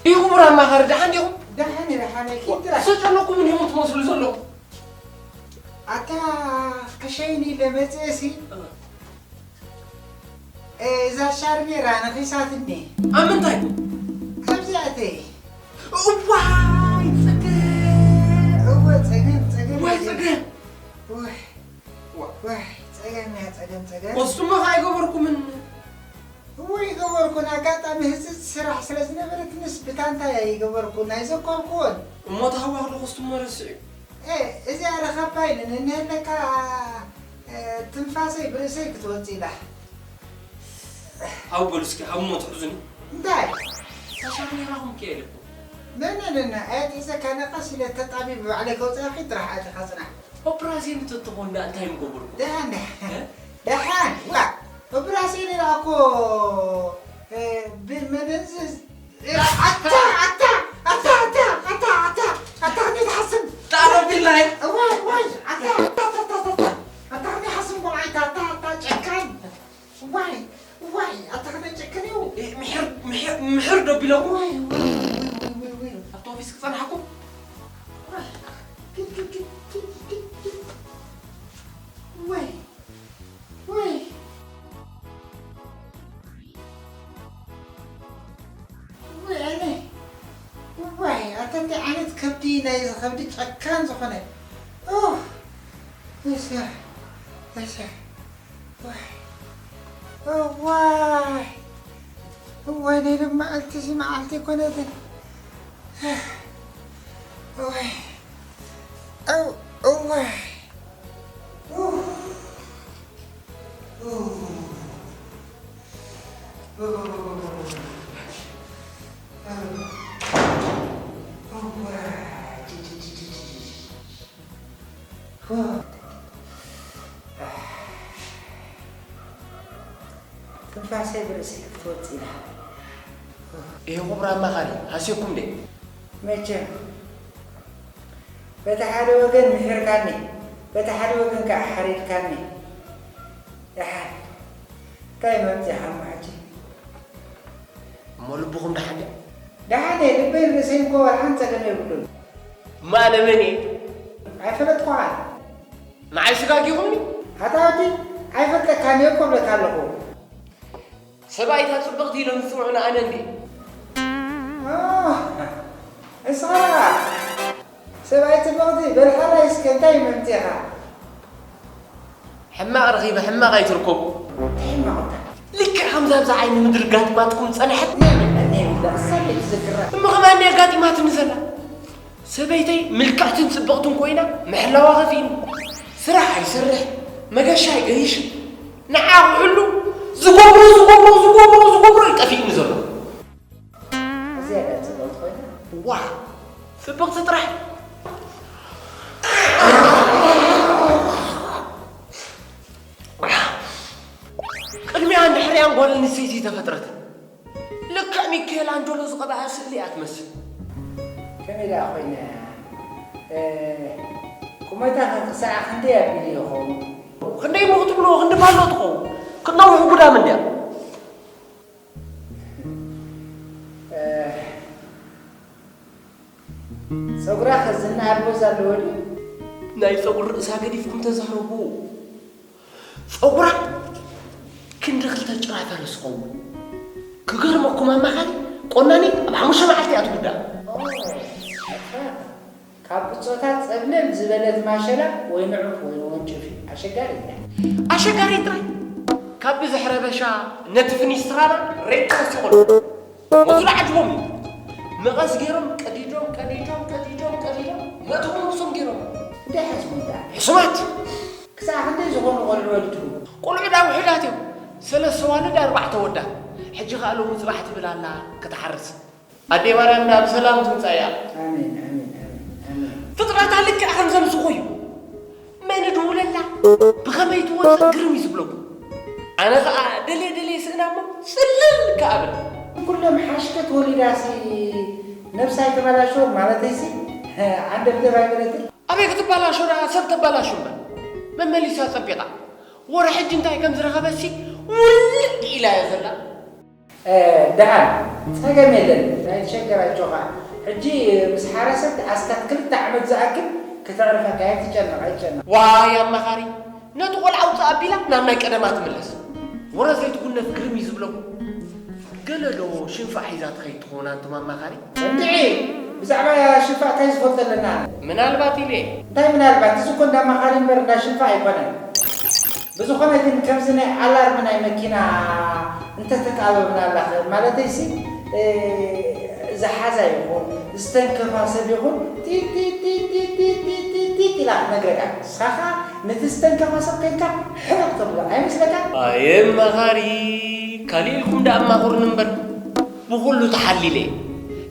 ይኹብራ ማኻሪ፣ ደሓን ዲኹም? ደሓን እየ፣ ደሓን እየ። ኪድ ጥራሕ። ዝተጨነኩም እንዲኹም ትመስሉ ዘለኹም። ኣታ ክሸይኒ ኢለ መፅእሲ፣ እ። እዛ ሻርኔራ ነኺሳትኒ። ኣብ ምንታይ? ኣብዚኣተይ። እዋይ፣ ጸገም። እወ፣ ጸገም፣ ጸገም፣ እዋይ፣ ጸገም። ጸገም። እወ። ዋ። ዋይ፣ ጸገም እያ፣ ጸገም፣ ጸገም። ኮስቱም ኸኣ ኣይገበርኩምን። እወ፣ ኣይገበርኩን። ኣጋጣሚ ህጽጽ ስራሕ ስለ ዝነበረትንስ ብታንታ እያ ኣይገበርኩን። ኣይዘከርኩዎን። እሞ ተሃዋኽ ዶ ኮስቱም ረሲዑ? ኤ፣ እዚኣ ረኸባ ኢለን እንሄለካ፣ እ፣ ትንፋሰይ ብርእሰይ ክትወጽእ ኢላ። ኣብኡ በሉ እስኪ፣ ኣብኡ እሞ ትሕዙኒ። እንታይ? ተሻሚራኹም ከ ኢለኩም። ነነነነ፣ ኣየትሕዘካ ነቐስ ኢለ ተጣቢቢ ባዕለይ ከውፅኣኪ ጥራሕ ኣቲኻ ጽናሕ። ኦፕራሲዮን እንተትኾን ደኣ እንታይ ምገበርኩም? ደሓን፣ ደሓን። እ? ደሓን፣ ዋ፣ ኦፕራሲዮን ኢላ እኮ፣ እ፣ ብመደንዘዝ፣ እ፣ ኣታ፣ ኣታ፣ ኣታ፣ ኣታ፣ ኣታ፣ ኣታ፣ ኣታ፣ ክንደይ ትሓስም? ጣዕሚ ቢላ እየ። እዋይ፣ እዋይ፣ ኣታ፣ ኣታ፣ ኣታ፣ ኣታ፣ ኣታ፣ ኣታ፣ ክንደይ ሓስም ቆልዓ ኢኻ፣ ኣታ፣ ኣታ፣ ጨካን። ዋይ፣ ዋይ፣ ኣታ ከመይ ጨክን እዩ? እ፣ ምሕር፣ ምሕር፣ ምሕር ዶ ቢለኹም? ዋይ፣ ዋይ፣ ዋይ፣ ዋይ፣ ዋይ፣ ዋይ። ኣብቲ ኦፊስ ክጸንሓኩም? ዋይ፣ ኪድ፣ ኪድ፣ ኪድ። ዋይ፣ ዋይ። ዋይ፣ ኣነ። ዋይ፣ ኣታ እንታይ ዓይነት ከብዲ፣ ናይዚ ከብዲ ጨካን ዝኾነ። ኡፍ፣ እሰ፣ እሰ። ዋይ። እዋይ። እዋይ፣ ናይ ሎማዓልቲ እዚ መዓልቲ ኣይኮነትን። እዋይ። እው፣ እዋይ። ኡፍ። ኡፍ። እዋይ። ትንፋሰይ ብርእሰይ ክትወጽእ ኢላ። ይሄ ክቡር ኣማኻሪ፣ ሃስየኩም ድየ? መቸም፣ በቲ ሓደ ወገን ምሒርካኒ፣ በቲ ሓደ ወገን ከኣ ሓሪድካኒ። ደሓን፣ እንታይ መምጺእካ እሞ ሕጂ? እሞ ልብኹም ደሓን ድያ? ደሓን እየ፣ ልበይን ርእሰይን እኮ ዋላ ሓንቲ ጸገም የብሉን። እሞ ኣነ መን እየ? ኣይፈለጥኩኻን። ንዓይ ስጋግ ኢኹምኒ? ኣታ ወዲ፣ ኣይፈልጠካን እየ እኮ እብለካ ኣለኹ። ሰብኣይታ ጽብቕቲ ኢሎም ዝጽውዑኒ ኣነ እንድየ። ኦ፣ እስኻ ሰብኣይ ጽብቕቲ፣ በል ሓራይ እስከ እንታይ መምጺእኻ? ሕማቕ ረኺበ ሕማቕ ኣይትርከቡ። እንታይ ሕማቕ እንታይ? ልክዕ ከምዛ ኣብዛ ዓይኒ ምድሪ ጋጢማትኩም ዝጸንሐት። ናይ መን? ናይ ውላ፣ እሳ እንድያ ትዝክራ። እሞ ከማን እንድያ ጋጢማትኒ ዘላ። ሰበይተይ ምልክዕትን ጽብቕትን ኮይና ምሕላዋ ከፊእኒ። ስራሕ ኣይሰርሕ፣ መገሻ ኣይገይሽ። ንዓ ክሕሉ ዝገብሮ፣ ዝገብሮ፣ ዝገብሮ፣ ዝገብሮ እዩ ጠፊእኒ ዘሎ። እዚኣ ድያ ጽብቕቲ ኮይና? ዋ፣ ጽብቕቲ ጥራሕ። ቅድሚኣን ድሕሪኣን ጓል ኣንስተይቲ ተፈጥረት። ልክዕ ሚካኤል ኣንጀሎ ዝቐብኣ ስእሊ እያ ትመስል። ከመይ ደኣ ኮይና? እ፣ ቁመታ ከ ክሳዕ ክንደይ ኣቢሉ ይኸውን? ክንደይ እሞ ክትብልዎ፣ ክንዲ ፓሎ ትኸውን። ክትነውሑ ጉዳም እንድያ። ጸጉራ ከዝና ኣልቦዝ ኣለዎ ድዩ? ናይ ጸጉሪ ርእሳ ገዲፍኩም ተዛረቡ። ጸጉራ ክንዲ ክልተ ጭራ ፈረስ ኸውን። ክገርመኩም ኣማኻሪ ቆናኒ ኣብ ሓሙሽተ መዓልቲ እያ ትጉዳእ። ኦ፣ ኣታ፣ ካብ ብጾታት ጸብለል ዝበለት ማሸላ ወይ ንዑፍ ወይ ወንጭፍ እዩ። ኣሸጋሪ እዩ። ኣሸጋሪ ጥራይ። ካብ ብዝሕ ረበሻ ነቲ ፍኒስትራና ሬት ተወሲቑ ኣሎ። ወትሩ ዓጅቦም እዩ። መቐስ ገይሮም ቀዲዶም፣ ቀዲዶም፣ ቀዲዶም፣ ቀዲዶም፣ መእተዊ ርእሶም ገይሮም። እንታይ ሓስቡ እንዳ? ሕሱማት! ክሳዕ ክንደይ ዝኾኑ ቆልዑ ወሊድኩም? ቆልዑ ዳ ውሑዳት እዮም። ሰለስተ ዋልድ ኣርባዕተ ወዳት። ሕጂ ከኣ ሎሚ ጽባሕ ትብል ኣላ ክትሓርስ። ኣዴ ማርያም ዳ ብሰላም ትምጻያ። ኣሜን፣ ኣሜን፣ ኣሜን፣ ኣሜን። ፍጥረታ ልክዕ ከም ዘምስኹ እዩ። መን ድውለላ? ብኸመይ ትወጽእ ግርም እዩ ዝብለኩም። ኣነ ኸኣ ደልየ ደልየ ስእና እሞ ጽልል ከኣ ብል። ኩሎም ሓሽከት ወሊዳሲ ነብሳ ኣይተበላሸወን ማለተይሲ ዓንደብደብ ኣይበለትን። ኣበይ ክትበላሾ ደኣ ሰብ ተበላሹ እምበር። መመሊሳ ጸቢቓ። ወረ ሕጂ እንታይ ከም ዝረኸበሲ ውልቅ ኢላ እያ ዘላ። እ፣ ደሓን፣ ጸገም የለን። ኣይትሸገር ኣጆኻ። ሕጂ ምስ ሓረሰት ኣስታት ክልተ ዓመት ዝኣክል ከተዕርፈካ እያ፣ ኣይትጨነቕ፣ ኣይትጨነቕ። ዋይ ኣማኻሪ፣ ነቲ ቆልዓ ውጻእ ኣቢላ ናብ ናይ ቀደማ ትምለስ። ወረ ዘይትጉነፍ ግርም እዩ ዝብለኩም። ገለ ዶ ሽንፋዕ ሒዛ ትኸይድ ትኸውን ኣንቱም ኣማኻሪ? እንድዒ፣ ብዛዕባ ሽንፋዕ እንታይ ዝፈልጦ ኣለና? ምናልባት ኢለ። እንታይ ምናልባት? እዚ እኮ እንዳ ኣማኻሪ እምበር እንዳ ሽንፋዕ ኣይኮነን። ብዝኾነ ግን ከምዚ ናይ ኣላርም ናይ መኪና እንተተጣበብናላኸ? ማለተይሲ፣ እ፣ ዝሓዛ ይኹን ዝተንከፋ ሰብ ይኹን ጢጥ ጢጥ ጢጥ ጢጥ ጢጥ ጢጥ ጢጥ ኢላ ክትነግረካ። ንስኻ ኸኣ ነቲ ዝተንከፋ ሰብ ኮይንካ ሕርቕ ተብሎ ኣይመስለካን? ኣየ መኻሪ፣ ካልእ ኢልኩም ደኣ ኣማኽሩኒ እምበር፣ ብኹሉ ተሓሊለ እየ።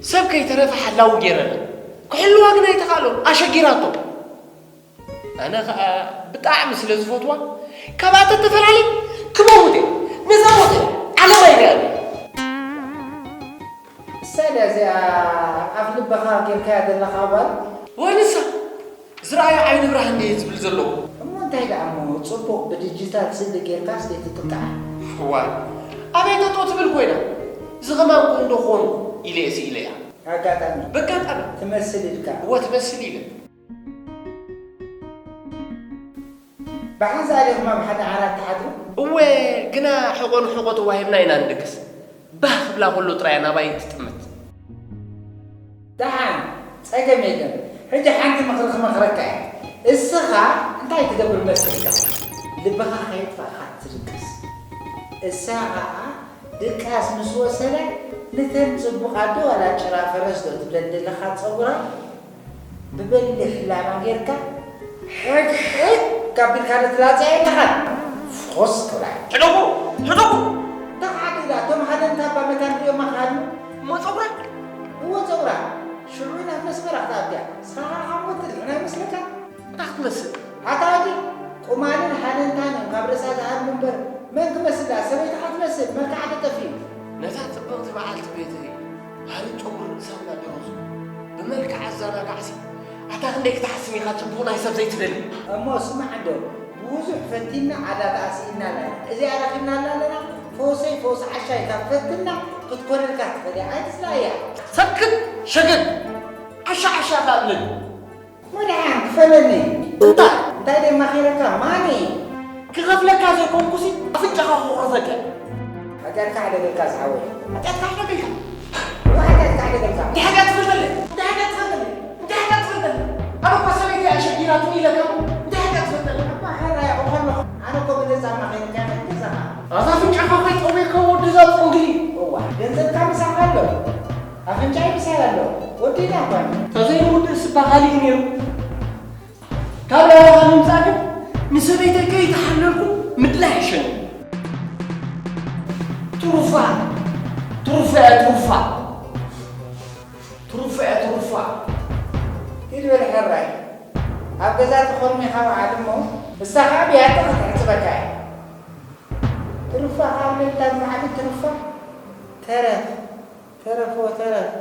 ሰብ ከይተረፈ ሓላዊ ገይረላ። ክሕልዋ ግን ኣይተኻእሎን፣ ኣሸጊራቶ። ኣነ ኸኣ ብጣዕሚ ስለ ዝፈትዋ፣ ካብኣ ተተፈላለየ ክመውት እየ። ነዛ ሞት እያ ዓለም ኣይሪኣን እየ። እሳ ድያ እዚኣ ኣብ ልብኻ ጌርካያ ዘለኻ ጓል? ወንሳ ዝረኣዮ ዓይኒ ብርሃን ድየ ዝብል ዘለኹ? እሞ እንታይ ደኣ እሞ ጽቡቕ ብዲጂታል ስእሊ ጌርካስ ዘይትጥቃዕ? እዋይ፣ ኣበይ ጠጠው ትብል ኮይና? እዚ ኸማን ኮን ዶ ኾን ኢለ እየ ስኢለያ። ኣጋጣሚ። በጋጣሚ። ትመስል ኢልካ። እወ ትመስል ኢለ። ብሓንሳእ ዲኹም ኣብ ሓደ ዓራት ትሓድሩ? እወ፣ ግና ሕቖ ንሕቖ ተዋሂብና ኢና ንድቅስ። ባህ ክብላ ከሎ ጥራይ እያ ናባይ እትጥምት። ደሓን፣ ጸገም የለን። ሕጂ ሓንቲ ምኽሪ ክመኽረካ እየ። እስኻ እንታይ ትገብር መሲልካ? ልብኻ ከየጥፋእካ ትድቅስ። እሳ ኸኣ ድቃስ ምስ ወሰደ፣ ነተን ጽቡቓት ዶ ዋላ ጭራ ፈረስ ዶ ትብለን ዘለኻ ጸጉራ ብበሊሕ ላማ ጌርካ ሕግሕግ ኣቢልካ ዶ ትላጽያ የለኻን? ፍኹስ ክብላ። ሕደጉ! ሕደጉ! እንታይ ዓዲ ኢላ? እቶም ሃለንታ እባ መታን ሪኦማ ክሃድሙ። እሞ ጸጉራ? እወ ጸጉራ። ሽዑ ናብ መስመራ ክትኣትያ። ንስኻ ኸኣ ካብ ሞት ትድሕን ኣይመስለካን? እንታይ ክትመስል? ኣታ ኣዲ፣ ቁማልን ሃለንታን እዮም ካብ ርእሳ ዝሃድሙ እምበር፣ መን ክመስላ? ሰበይትኻ ትመስል፣ መልክዓ ተጠፊኡ። ነታ ጽብቕቲ በዓልቲ ቤተይ፣ ባህሪ ጨጉሪ ርእሳ እናደረዙ፣ ብመልክዓ ኣዘናጋዕሲ፣ ኣታ ክንደይ ክትሓስም ኢኻ ጽቡቕ ናይ ሰብ ዘይትደሊ። እሞ ስማዕ እንዶ፣ ብዙሕ ፈቲና ዓዳታ ስኢንና ኣለና። እዚኣ ረኺብናላ ኣለና፣ ፈውሰይ ፈውሲ ዓሻ ኢልካ ፈትና ክትኮነልካ ትኽእል እያ። ኣይትጽላእያ። ሰክት ሸገግ! ዓሻ ዓሻ ከኣ እብለኒ። ወድሓን ክፈለኒ። እንታይ? እንታይ ደማ ኸይረካ ማኒ? ክኸፍለካ ዘይኮንኩሲ ኣፍንጫኻ ክቑርፈካ። ሓጢኣትካ ሕደገልካ ዝሓወይ። ሓጢኣትካ ሕደገልካ። ሓጢኣትካ ሕደገልካ። እንታይ ሓጢኣት ትፈልጠለይ? እንታይ ሓጢኣት ትፈልጠለይ? እንታይ ሓጢኣት ትፈልጠለይ? ኣነ እኮ ሰበይቲ ኣሸጊራትኒ ኢለካ። እንታይ ሓጢኣት ትፈልጠለይ? ኣባ ኸራይ ኣቦ ከለኹ ኣነ እኮ በገዛማ ኸይረካ ገዛማ። ኣዛ ኣፍንጫኻ ከይጠውየካ ወዲ እዛ ጸንግሊ። እዋ ገንዘብካ ምሳኻ ኣሎ። ኣፍንጫይ ምሳይ ኣሎ። ወዲና እኳ እዩ። ተዘይውድእ ስባኻሊ እዩ ነይሩ። ካብ ናባኻ ምምጻእ ግን ንሰበይተይ ከይተሓለልኩ ምድላይ ይሕሸኒ። ትሩፋ፣ ትሩፋ እያ ትሩፋ። ትሩፋ እያ ትሩፋ። ሂድ በል ሕራይ። ኣብ ገዛ ተኾርሚኻ ውዓል እሞ፣ ንሳ ኸኣ ብያቲ ክትሕጽበካ እያ። ትሩፋ ካብ ለልታ ዝመዓልቲ ትሩፋ። ተረፍ፣ ተረፍ ወተረፍ።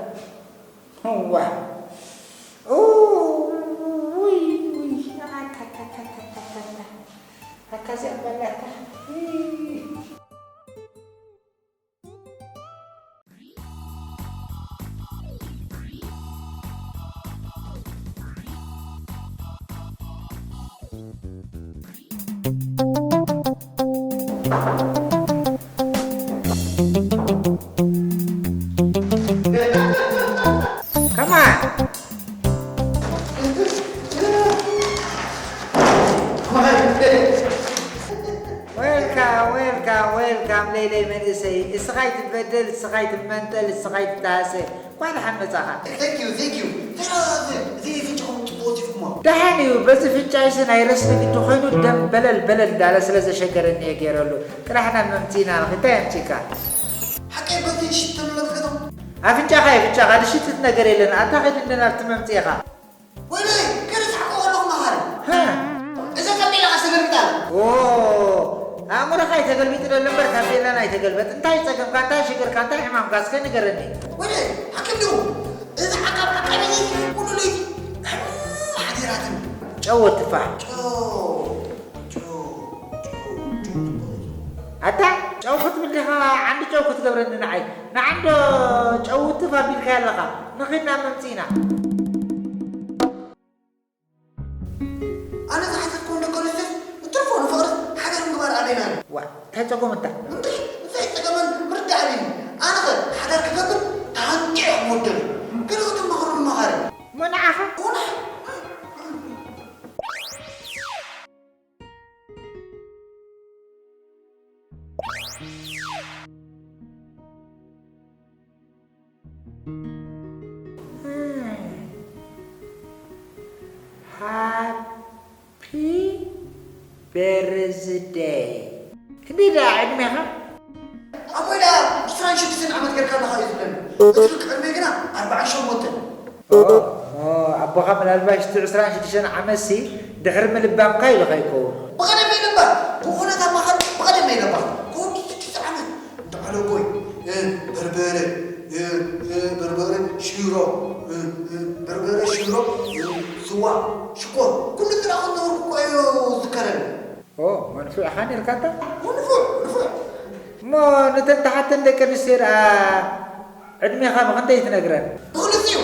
እዋ። ኡ፣ ውይ፣ ውይ። ኣታታታታታታ። ኣታ እዚኣ በላታ። እይ። Come on. Welcome, welcome, welcome፣ ለይለይ መንእሰይ። እስኻ ኣይትበደል፣ እስኻ ኣይትመንጠል፣ እስኻ ኣይትተሃሰ። እንኳዕ ደሓን መጻኻ። Thank you, thank you። ተራ እዚ፣ እዚ ፍንጭኹም ጽቡቕ ወሲድኩሞ። ደሓን እዩ። በዚ ፍንጫይሲ ናይ ረስኒ ግዲ ኮይኑ ደም በለል በለል እንዳለ ስለ ዘሸገረኒ እየ ገይረሉ። ጥራሕ ናብ መምጽኢና ንኺድ። እንታይ ኣምጺእካ? ሓቀይ በቲ ሽትሉ ለምከቶም። ኣፍንጫኻ የፍንጫኻ፣ ዝሽትት ነገር የለን። ኣታ ኸይድ እንደ ናብቲ መምጽኢኻ። ወይለይ፣ ገለ ዝሓቆ ኣለኹ መሃሪ። ሃ? እዛ ታቤላ ኸ ተገልቢጣ ኣላ። ኦ፣ ኣእምሮኻ እዩ ተገልቢጡ ዘሎ እምበር ታቤላና ኣይተገልበጥ። እንታይ ጸገምካ? እንታይ ሽግርካ? እንታይ ሕማምካ? እስከ ንገረኒ። ወይለይ፣ ሓኪም ድዩ? እዛ ዓቃብ ዓቃቢ ለይቲ፣ ኩሉ ለይቲ፣ ሕም፣ ሓዲራትኒ። ጨው ትፋሕ። ጨው፣ ጨው፣ ጨው፣ ጨው። ኣታ፣ ጨው ክትብል ዲኻ? ዓንዲ ጨው ክትገብረኒ ንዓይ። ንዓንዶ ጨው ትፍ ኣቢልካያ ኣለኻ። ንኺድ ናብ መምጽኢና። ኣነ ዝሓተትኩ ንደቂ ኣንስትዮስ እትርፎ ንፍቕርስ ሓዳር ምግባር ኣበይና ኣሎ? ዋ፣ እንታይ ጸገም እንታ? እንድዒ፣ እንታይ ጸገመን ምርዳእ ኣበይኒ? ኣነኸ ሓዳር ክገብር ተሃንቂዐ ክወደሉ። ገለ ከተማኽሩኒ መኻሪ። እሞ ንዓኻ? እሞ ንዓ-፣ ሃፒ በርዝደይ። ክንደይ ደኣ ዕድሜኻ? ኣቦይ ደኣ ዕስራን ሽዱሽተን ዓመት ጌርካ ኣለኻ እዩ ዝብለኒ። እቲ ርቂ ዕድመይ ግና ኣርባዓን ሸሞንተን። ኦ፣ ኦ፣ ኣቦኻ ምናልባሽ እቲ ዕስራን ሽዱሽተን ዓመትሲ ድሕሪ ምልባምካ ኢሉ ከይከውን። ብቐደመይ ነበር፣ ብኹነት ኣማኻሪ ብቐደመይ ነበር። ከወዲ ሽዱሽተ ዓመት እንዳ ዓለቦይ፣ እ፣ በርበረ፣ እ፣ እ፣ በርበረ፣ ሽሮ፣ እ፣ እ፣ በርበረ፣ ሽሮ፣ እ፣ ስዋ፣ ሽኮር፣ ኩሉ ዝረኣኹ ዝነበርኩ እኮ እዩ ዝዝከረኒ። ኦ፣ እሞ ንፉዕ ኢኻ ነይርካ እንታ? እሞ ንፉዕ፣ ንፉዕ። እሞ ነተን ተሓተን ደቂ ኣንስትዮ ደኣ ዕድሜኻ ብኽንደይ ትነግረን? ብኽልቲኡ።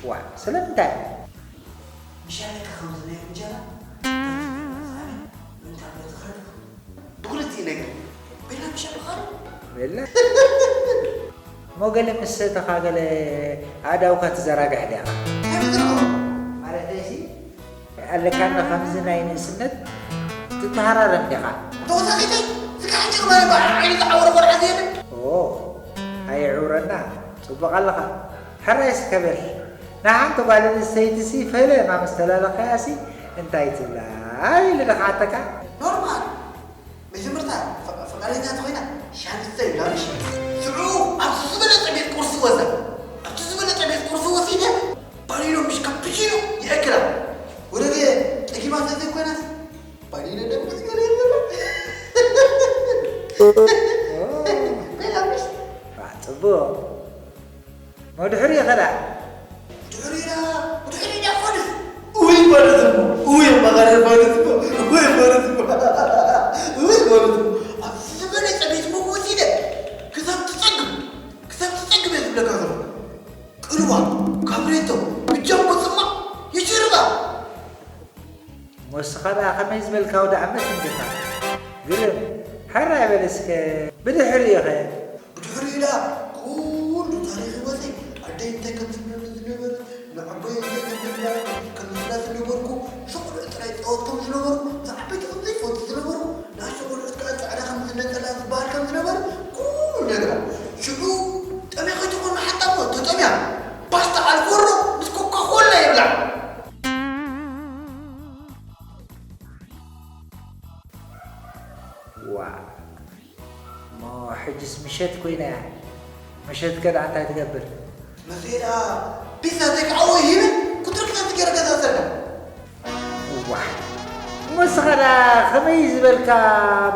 ዋ፣ ስለምንታይ? ምሽ ኣለካ ከምዚ ናይ እንጀራ፣ ምንታይ ብሎ ትኽረድ? ብኽልቲኡ ነገር። ቤላ ምሽ ኣለኻ ዶ? ቤላ? እሞ ገለ ምስ ሰተኻ ገለ ኣእዳውካ ትዘራግሕ ዲኻ? ከመይ ዝረኸቦ? ማለተይሲ፣ ኣለካና ከምዚ ናይ ንእስነት ትተሃራረም ዲኻ? ተወሳኺተይ፣ ስጋዕ ጭርማሪ በዓል ዓይኒ ዝዓወረ ቆልዓ ዘየለ። ኦ፣ ኣየዕውረና፣ ጽቡቕ ኣለኻ። ሕራይ እስከ በል። ንሓንቲ ጓል ኣንስተይቲሲ ፈለማ ምስ ተላለኻያሲ እንታይ ትብላ? ኢሉ ዶ ክሓተካ? ኖርማል። መጀመርታ ፍቕ-፣ ፍቓደኛ እንተኾይና ሻንሰ ይብላ ምሽ። ሽዑ ኣብቲ ዝበለጸ ቤት ቁርሲ ወዛ። ኣብቲ ዝበለጸ ቤት ቁርሲ ወሲደ ባኒኖ ምሽ ካፕቺኖ ይእክላ። ወረደ ጸጊባ እንተዘይኮይናስ ባኒኖ ደምስ ገለ ይብላ። ኮይና ምሽ። ዋ፣ ጽቡቕ። መድሕሪ ይኸዳ። ድሕሪና፣ ድሕሪና ፋንስ። ውይ ፋንስ እሞ፣ ውይ መቐረ ፋንስ እሞ፣ ውይ ፋንስ እሞ፣ ውይ ፋንስ እሞ። ኣብዚ ዝበለጸ ቤት ምግቢ ወሲደ፣ ክሳብ ትጸግብ፣ ክሳብ ትጸግብ እየ ዝብለካ ዘለኹ። ቅልዋ፣ ካብሬቶ፣ ብጃምቦ ጽማቕ፣ ይሽርባ። እሞ እስኻ ደኣ ከመይ ዝበልካ ወዲ ዓመት እንዲኻ? ግርም፣ ሕራይ በል እስከ፣ ብድሕሪኡ ኸ? ብድሕሪኡ ደኣ ኩሉ ታሪኽ ህይወተይ፣ ኣደይ እንታይ ከም ትብለኒ ዝነበረት፣ ንዓበይ እንታይ ከም ትብላ፣ ከም ዝብላ ዝነበርኩ፣ ንእሽቶ ቆልዑ ጥራይ ይጻወት ከም ዝነበርኩ፣ ንዓበይቲ ከም ዘይፈቱ ዝነበርኩ፣ ንኣሽቱ ቆልዑት ከኣ ጻዕዳ ከም ዝነጸላ ዝበሃል ከም ዝነበረ ኩሉ ነግራ። ሽዑ ጠምያ ከይትኾን ሓንታ እሞ ተጠምያ፣ ፓስታ ኣልፎሮ ምስ ኮካ ኮላ ይብላዕ። ዋ፣ እሞ ሕጅስ ምሸት ኮይና እያ። ምሸት ከ ደኣ እንታይ ትገብር? መጺአ ፒዛ ቴክ ኣወይ ሂበ፣ ቁጽሪ ክልተ ገይረ ገዛ ሰዳ። ዋ፣ እሞ እስኻ ደኣ ከመይ ዝበልካ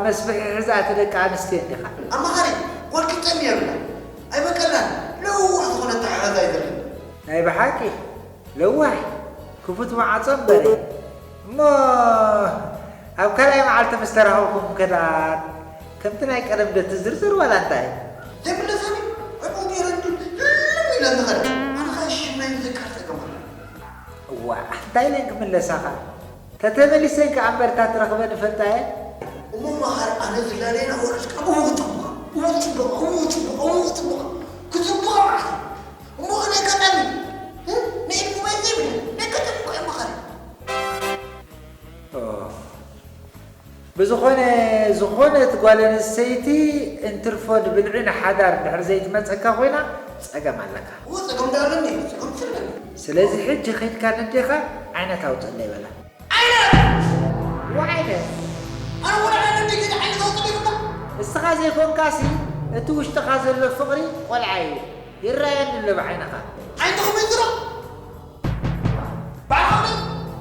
መስፍሒ ሕዛእቲ ደቂ ኣንስትዮ እንዲኻ? ኣማኻሪ፣ ጓል ክትጠሚ የብላ። ኣይበቀላን፣ ለዋህ ዝኾነ ኣተሓሕዛ እዩ ዘለኒ። ናይ ብሓቂ? ለዋህ፣ ክፉት መዓጾ እምበር እዩ። እሞ ኣብ ካልኣይ መዓልቲ ምስ ተራኸብኩም ከ ደኣ ከምቲ ናይ ቀደም ዶ ትዝርዝር ዋላ እንታይ? ዘይምለሰኒ ዕቡብ ገይረ እንዲ ህልም ኢለ ዝኸደ። ኣነ ኸኣ ሽመይ ምዝካር ጸገም ኣሎ። እዋ፣ እንታይ ኢለን ክምለሳኻ? ተተመሊሰን ከኣ እምበር እታ ትረኽበን ይፈልጣ እየን። እሞ መሃር ኣነ ዝላለየን ኣወር እው፣ ጽቡቕ፣ እው፣ ጽቡቕ። ክጽቡቕ ማለት እዩ። እሞ ግን ኣጋጣሚ፣ እ? ናይ ኢድ ሞባይል ዘይብለይ። ናይ ኣጋጣሚ እኮ እየ መኻሪ። ኦ። ብዝኾነ፣ ዝኾነት ጓል ኣንስተይቲ እንትርፎ ንብልዒ ንሓዳር እንድሕር ዘይትመጸካ ኮይና፣ ጸገም ኣለካ። እዎ፣ ጸገም ዶ ኣለኒ? ጸገም ትብለኒ። ስለዚ ሕጂ ኸይድካ ነዴኻ ዓይነት ኣውጽእለይ በላ። ዓይነት! ወዓይነት! ኣነ ወላ ዓይነት ደቂ ዓይነት ኣውጽእ ይብላ። እስኻ ዘይኮንካሲ፣ እቲ ውሽጥኻ ዘሎ ፍቕሪ ቆልዓ እዩ። ይረኣየኒ ኣሎ ብዓይንኻ። ዓይንኹም ይዝሮ። ባዕልኹም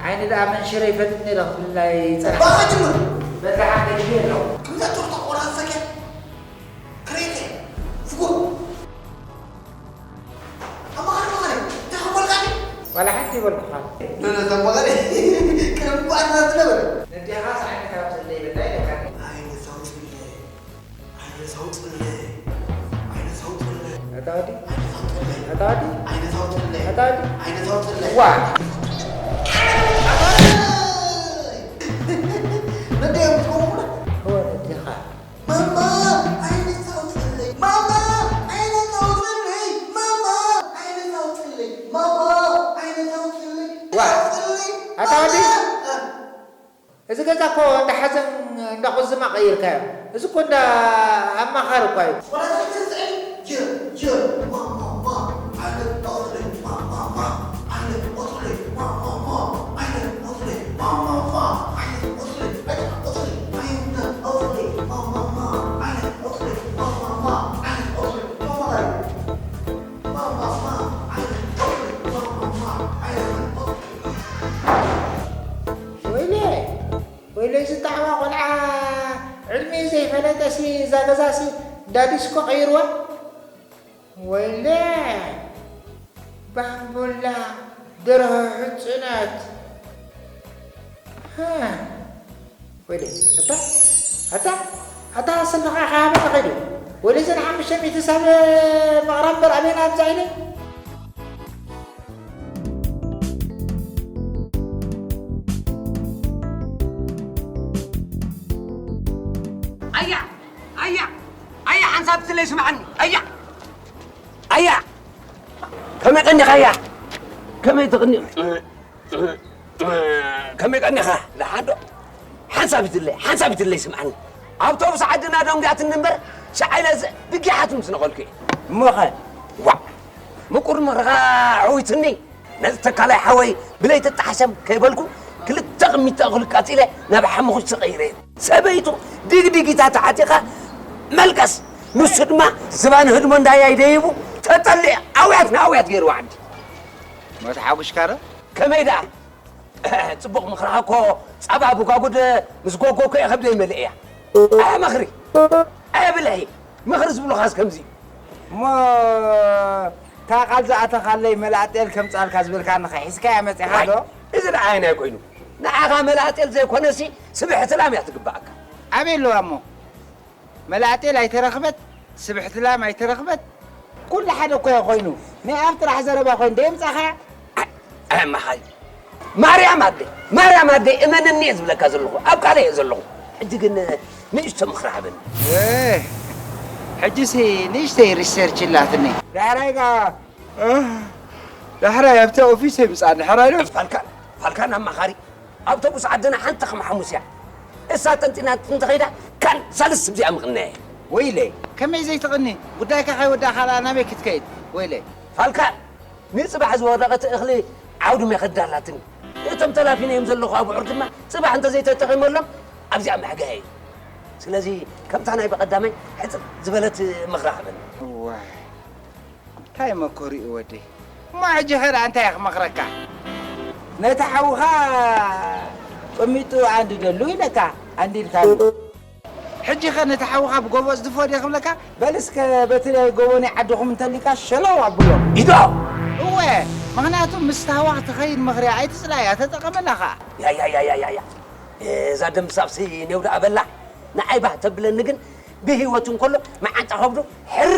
ዓይኒ ደኣ መንሽረ ይፈልጥ ነይረ ክብልና ይጸንሕ። ባኻ ጅምር። በዛ ሓደ ግዜ ኣለኹ። ከምዛ ቶርታ ቆራርጸ ከ ክሬተ ፍጎ። ኣማኻሪ፣ ኣማኻሪ፣ እንታይ ክበልካ? ዋላ ሓንቲ ይበልኩኻ። ኖ፣ ኖ፣ ኣማኻሪ፣ ቅድም እኮ ኣትና ዝነበረ። ነዴኻ ሳዕኒ ካብ ዘለይ በላይ ኢለካ። ኣይ፣ ነዛ ውፅእ ኢለ። ኣይ፣ ነዛ ውፅእ ኢለ። ኣይ፣ ነዛ ውፅእ ኢለ። ኣታ ወዲ። ኣይ፣ ነዛ ውፅእ ኢለ። ኣታ ወዲ። ኣይ፣ ነዛ ውፅእ ኢለ። ኣታ ወዲ። ኣይ፣ ነዛ ውፅእ ኢለ። ዋ። ነዴ፣ የምትቆሙ። እወ፣ ነዴኻ። ማማ፣ ዓይነይ ኣውፅለይ። ማማ፣ ዓይነይ ኣውፅለይ። ማማ፣ ዓይነይ ኣውፅለይ። ማማ፣ ዓይነይ ኣውፅለይ። ዋ፣ ኣውፅለይ። ኣታ ወዲ፣ ማማ። እዚ ገዛ እኮ እንዳ ሓዘን እንዳ ቁዝማ ቀይርካዮ። እዚ እኮ እንዳ ኣማኻሪ እኮ እዩ። ቆራፂ ትርፅዒ። የ፣ የ፣ ማማማ፣ ዓይነይ ኣውፅለይ። ማማማ፣ ዓይነይ ኣውፅለይ። ማማማ፣ ዓይነይ ኣውፅለይ። ማማማ፣ ዓይነይ ኣውፅለይ። ወይለ፣ ወይለ፣ እዚ ጣዕማ ቆልዓ ዕድሚኡ ዘይፈለጠሲ፣ እዛ ገዛሲ እንዳ ዲስኮ ቀይርዋ። ወይለ፣ ባምቡላ፣ ደርሆ ሕጹናት። ሃ። ወይለ፣ ኣታ፣ ኣታ፣ ኣታ፣ ስምኻ ከሃበ ተኸይዱ። ወይለ፣ ዘን ሓሙሽተ ሚእቲ ሰብ መቕረብ እምበር ኣበይና ኣብዛ ኢለ። ኣያ፣ ኣያ፣ ኣያ፣ ሓንሳብ ትለይ ስምዓኒ። ኣያ፣ ኣያ፣ ከመይ ቀኒኻ ኣያ? ከመይ ትቕኒ-፣ ከመይ ቀኒኻ? ደሓን ዶ? ሓንሳብ ይትለይ፣ ሓንሳብ ይትለይ ስምዓኒ። ኣውቶቡስ ዓድና ደንጒያትኒ እምበር፣ ሻዕ ኢለ ዝ-፣ ብጊሓት ምስ ነቐልኩ እየ። እሞኸ? ዋእ! ምቁር ምኽርኻ ኣዕዊትኒ። ነዚ ተካላይ ሓወይ ብለይቲ ኣጣሓሰም ከይበልኩ፣ ክልተ ቅሚታ እኽሊ ኣቃጺለ ናብ ሓሙኽሽቲ ቀይረዮ። ሰበይቱ ዲግዲጊታ ተዓጢቓ መልቀስ፣ ንሱ ድማ ዝባን ህድሞ እንዳያ ይደይቡ፣ ተጠሊዑ ኣውያት ንኣውያት ገይርዋ ዓዲ። ሞት ሓጉሽካ ዶ? ከመይ ደኣ? ጽቡቕ ምኽርኻ እኮ ጸባ ብጓጉድ ምስ ጎጎ እኮ እየ ከብደይ መሊእያ። ኣየ ምኽሪ፣ ኣየ ብልሒ፣ ምኽሪ ዝብሉኻስ ከምዚ እዩ። እሞ እታ ቃል ዝኣተኻለይ መልኣጤል ከምጽኣልካ ዝበልካኒ ከ ሒዝካያ መጺኻ ዋይ፣ ዶ? እዚ ደኣ ኣየናይ ኮይኑ? ንዓኻ መልኣጤል ዘይኮነሲ ስብሕቲ ላም እያ ትግብኣካ። ኣበይ ኣለዋ እሞ? መልኣጤል ኣይተረኽበት፣ ስብሕቲ ላም ኣይተረኽበት፣ ኩሉ ሓደ እኮ እየ ኮይኑ። ናይ ኣፍ ጥራሕ ዘረባ ኮይኑ ደየምጻኻያ? ኣይ፣ ኣይ፣ ኣማኻሪ። ማርያም ኣደይ፣ ማርያም ኣደይ፣ እመንኒ እየ ዝብለካ ዘለኹ፣ ኣብ ቃለይ እየ ዘለኹ። ሕጂ ግን ንእሽቶ ምኽሪ ሃበኒ። እ፣ ሕጂሲ ንእሽተይ ሪሰርች ኣላትኒ። ዳሕራይ ከኣ፣ እ፣ ዳሕራይ ኣብቲ ኦፊስ የምጽኣኒ፣ ሕራይ ዶ? ፋልካን፣ ፋልካን ኣማኻሪ። ኣውቶቡስ ዓድና ሓንቲ ከም ሓሙስ እያ። እሳ ጠንጢና እንተኸይዳ፣ ካን ሳልስ ብዚኣ ምቕናየ። ወይለይ፣ ከመይ ዘይትቕኒ? ጉዳይካ ከይወዳእካ ደኣ ናበይ ክትከይድ? ወይለይ። ፋልካን፣ ንጽባሕ ዝወደቐት እኽሊ ዓውድመ ከዳላትኒ። እቶም ተላፊነዮም ዘለኹ ኣብዑር ድማ ጽባሕ እንተዘይተጠቒመሎም ኣብዚኣ መሕገያ እዩ። ስለዚ ከምታ ናይ ብቐዳማይ ሕጽር ዝበለት ምኽሪ ሃበኒ። እዋይ፣ እንታይ መኮሪኡ ወደይ። እሞ ሕጂ ኸ ደኣ እንታይ እየ ክመኽረካ? ነቲ ሓውኻ ቅሚጡ ኣንድደሉ ኢለካ፣ ኣንዲድካሉ። ሕጂ ኸ ነቲ ሓውኻ ብጎቦ ዝድፎ ድየ ክብለካ? በል እስከ በቲ ናይ ጎቦ ናይ ዓድኹም እንተሊካ ሸለው ኣብሎ። ኢዶ! እወ፣ ምኽንያቱ ምስ ታህዋ ክትኸይድ ምኽርያ ኣይትጽላእያ፣ ተጠቐመላ ኸኣ። ያ፣ ያ፣ ያ፣ ያ፣ ያ፣ ያ። እዛ ደምሳስሲ ኔው ደኣ በላ። ንዓይ ባህ ተብለኒ ግን ብህይወቱ እንከሎ መዓንጣ ከብዱ ሕር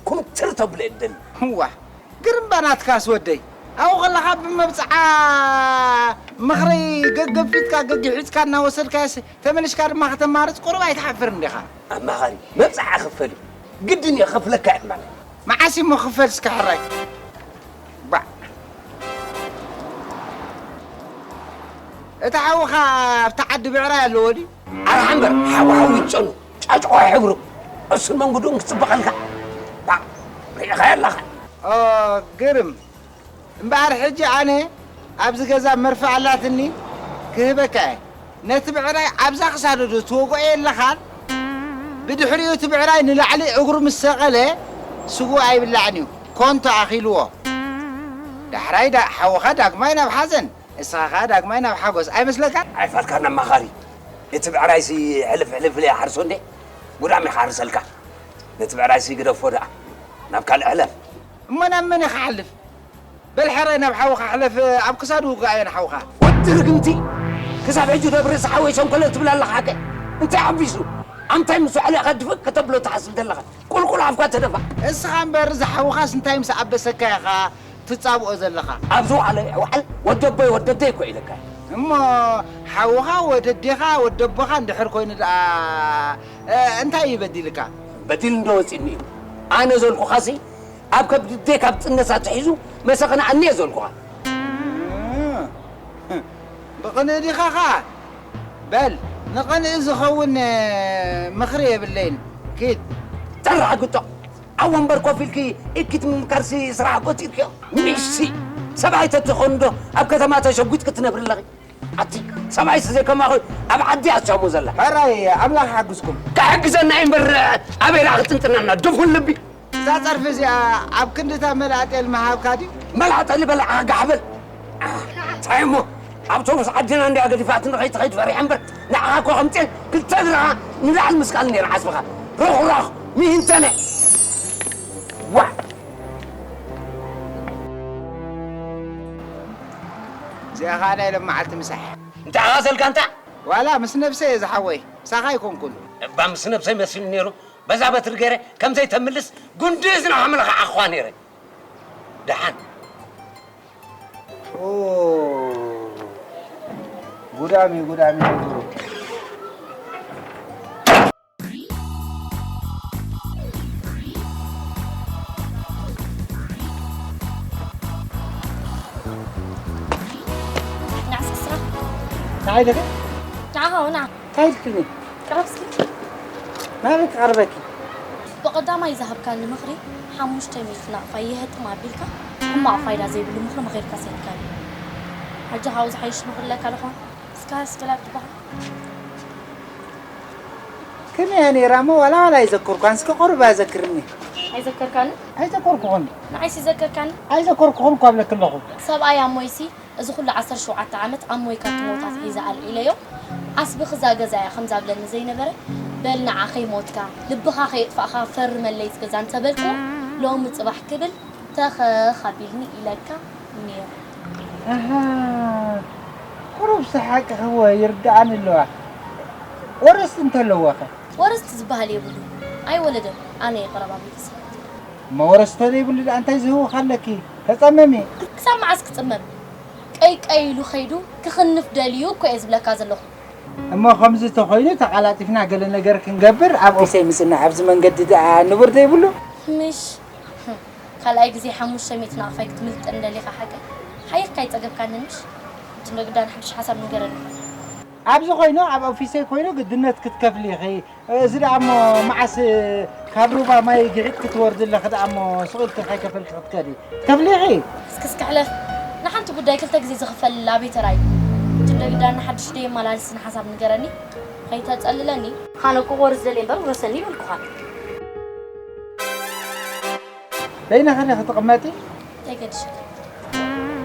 ኩምትር ተብሎ እየ ዝደሊ። እዋ፣ ግርምባ ናትካስ ወደይ። ኣብኡ ከለኻ ብመብጽዓ ምኽሪ ገገፊትካ ገጊሒጽካ እናወሰድካዮስ ተመሊስካ ድማ ከተማርጽ ቁሩብ ኣይትሓፍርን ዲኻ? ኣማኻሪ፣ መብጽዓ ክፈል እዩ። ግድን እየ ክኸፍለካ እየ ማለት። መዓስ እሞ ክፈል እስከ ሕራይ? ባዕ። እታ ሓውኻ ኣብታ ዓዲ ብዕራይ ኣለዎ ድዩ? ኣርሓ እምበር ሓው ሓው ይጨኑ ጫጭቆ ሕብሩ እሱን መንጉዱን ክጽበቐልካ። ባዕ፣ ርኢኻዮ ኣለኻ። ኦ፣ ግርም። እምበኣር ሕጂ ኣነ ኣብዚ ገዛ መርፍእ ኣላትኒ ክህበካ እየ። ነቲ ብዕራይ ኣብዛ ክሳዱ ዶ ትወግኦ የለኻን? ብድሕሪኡ እቲ ብዕራይ ንላዕሊ እግሩ ምስ ሰቐለ ስግኡ ኣይብላዕን እዩ። ኮንቶ ኣኺልዎ። ዳሕራይ ዳ-፣ ሓውኻ ዳግማይ ናብ ሓዘን፣ እስኻ ኸኣ ዳግማይ ናብ ሓጎስ ኣይመስለካን? ኣይፋልካን ኣማኻሪ። እቲ ብዕራይሲ ሕልፍ ሕልፍ ኢለ ይሓርሶ እንዴ? ጉዳም ይሓርሰልካ። ነቲ ብዕራይሲ ግደፎ ደኣ። ናብ ካልእ ሕለፍ። እሞ ናብ መን ኢኻ ሓልፍ? በል ሕራይ ናብ ሓውኻ ሕለፍ፣ ኣብ ክሳዱ ውግኣዮ ንሓውኻ። ወዲ ርግምቲ፣ ክሳብ ሕጂ ዶ ብርእሲ ሓወይ ሸንኮለል ትብል ኣለኻ ሓቀይ? እንታይ ሓቢሱ? ኣንታይ ምስ ኣዕሊኻ ድፍእ ከተብሎ ትሓስብ ዘለኻ? ቁልቁል ኣፍካ ተደፋ። እስኻ እምበር እዚ ሓውኻስ እንታይ ምስ ኣበሰካ ኢኻ ትጻብኦ ዘለኻ? ኣብዚ ዋዕለ ዋዕል ወደቦይ ወደደይ እኮ ኢለካ። እሞ ሓውኻ ወደዴኻ ወደቦኻ እንድሕር ኮይኑ ደኣ፣ እ፣ እንታይ እዩ በዲልካ? በዲል እንዶ ወጺእኒ እዩ። ኣነ ዘልኩኻሲ ኣብ ከብዲ ካብ ጥነሳ ኣትሒዙ መሰኸነኣኒ እየ ዘልኩኻ። ብቕንኢ ዲኻ ኸኣ? በል፣ ንቕንኢ ዝኸውን ምኽሪ የብለይን። ኪድ። ጥራሕ ግጦ። ኣብ ወንበር ኮፍ ኢልኪ እኪት ምምካርሲ ስራሕ ቆጺርክዮ? ሚስሲ። ሰብኣይ ተትኾን ዶ ኣብ ከተማ ተሸጒጥኪ ትነብሪ ኣለኺ? ኣቲ ሰብኣይስ ዘይከማኺ ኣብ ዓዲ ኣቻሞ ዘላ። ሕራይ ኣምላኽ ሓግዝኩም። ክሕግዘና እዩ እምበር ኣበይ ደኣ ክጥንጥነና ድፉን ልቢ። እዛ ጸርፊ እዚኣ ኣብ ክንዲ እታ መልኣ ጤል ምሃብካ ድዩ? መልኣ ጤል በልዓ ጋሕ በል። እንታይ እሞ ኣውቶቡስ ዓድና እንድያ ገዲፋትኒ ከይትኸይድ ፈሪሐ እምበር ንዓኻ እኮ ከም ጤል ክልተ እግርኻ ንላዕሊ ምስቃል ነይሩ ዓጽምኻ። ሮኽራኽ ሚሂንተነ። ዋዕ። እዚኣ ኸኣ ናይ ሎመዓልቲ ምሳሕ። እንታይ ኣኻሰልካ እንታ? ዋላ ምስ ነብሰይ እየ ዝሓወይ፣ ምሳኻ ኣይኮንኩን። እባ ምስ ነብሰይ መሲሉ ነይሩ፣ በዛ በትሪ ገይረ ከም ዘይተምልስ ጉንዲ እዝና ሓመልኻ ዓኽዋ ነይረ። ደሓን። ኦ፣ ጉዳሚ፣ ጉዳሚ ነገሩ። ንዓስ ክስራሕ። ንዓይ ዲኺ? ንዓኻ፣ ንዓ። እንታይ ኢልክኒ? ቅረብ እስኪ። ናበይ ክቐርበኪ? ብቐዳማይ ዝሃብካኒ ምኽሪ፣ ሓሙሽተ ሚእቲ ናቕፋ ይህጥም ኣቢልካ፣ ሕማቕ ፋይዳ ዘይብሉ ምኽሪ ምኺርካ ሰይድካኒ። ሕጂ ካብኡ ዝሓይሽ ምኽሪ ኣለካ ዶ ኾን? እስካ እስክላብ ትበሃል። ከመይ እያ ነይራ እሞ ዋላ ዋላ ኣይዘከርኳን። እስከ ቁሩብ ኣዘክርኒ። ኣይዘከርካን? ኣይዘከርኩኹን። ንዓይሲ ዘከርካኒ? ኣይዘከርኩኹን እኳ እብለኪ ኣለኹ። ሰብኣይ ኣሞይሲ፣ እዚ ኩሉ ዓሰርተ ሸውዓተ ዓመት ኣሞይ ካብ ትሞት ኣትሒዘ ኣልዒለዮ። ዓስቢ ክዛ ገዛ እያ ከምዛ ብለኒ ዘይነበረ፣ በል ንዓ ከይሞትካ፣ ልብኻ ከየጥፋእካ ፈርመለይ እዚ ገዛ እንተበልኩ፣ ሎሚ ጽባሕ ክብል ተኸኽ ኣቢልኒ ኢለካ ነይሩ። ኣሃ፣ ቁሩብ ሰሓቂ ክወ ይርድኣኒ ኣለዋ። ወረስቲ እንተለወኸ? ወረስቲ ዝበሃል የብሉ። ኣይወለደን። ኣነ እየ ቀረባ ቤተሰብ። እሞ ወረስቲ ተዘይብሉ ደኣ እንታይ ዝህውኽ ኣለኪ? ተጸመሚ። ክሳብ መዓስ ክጽመም? ቀይ ቀይ ኢሉ ከይዱ ክኽንፍ ደልዩ እኮ እየ ዝብለካ ዘለኹ። እሞ ከምዚ ተኾይኑ ተቓላጢፍና ገለ ነገር ክንገብር ኣብ ኦፊሰይ ምጽና፣ ኣብዚ መንገዲ ደኣ ንቡር ዘይብሉ? ምሽ። ካልኣይ ግዜ ሓሙሽተ ሚእቲ ናቕፋይ ክትምልጠን ደሊኻ ሓቀይ? ሓይኽካ ኣይጸገብካንን ምሽ? እቲ ንግዳን ሓድሽ ሓሳብ ንገረኒ። ኣብዚ ኮይኑ ኣብ ኦፊሰይ ኮይኑ ግድነት ክትከፍሊ ኢኺ። እዚ ደኣ እሞ መዓስ ካብ ሩባ ማይ ግዒት ክትወርዲ ኣለኺ ደኣ እሞ ስቕ ኢልኪ ከይከፈልኪ ክትከዲ? ትከፍሊ ኢኺ። እስኪ እስኪ ሕለፍ። ንሓንቲ ጉዳይ ክልተ ግዜ ዝኽፈል ኣበይ ተራእዩ? እቲ ንግዳን ሓድሽ ደየማላልስን ሓሳብ ንገረኒ። ከይተጸልለኒ። ኣነ እኮ ወርስ ደልየ እምበር ውረሰኒ ይበልኩኻ። በይንኺ ዲኺ ትቕመጢ? እንታይ ገደሸካ?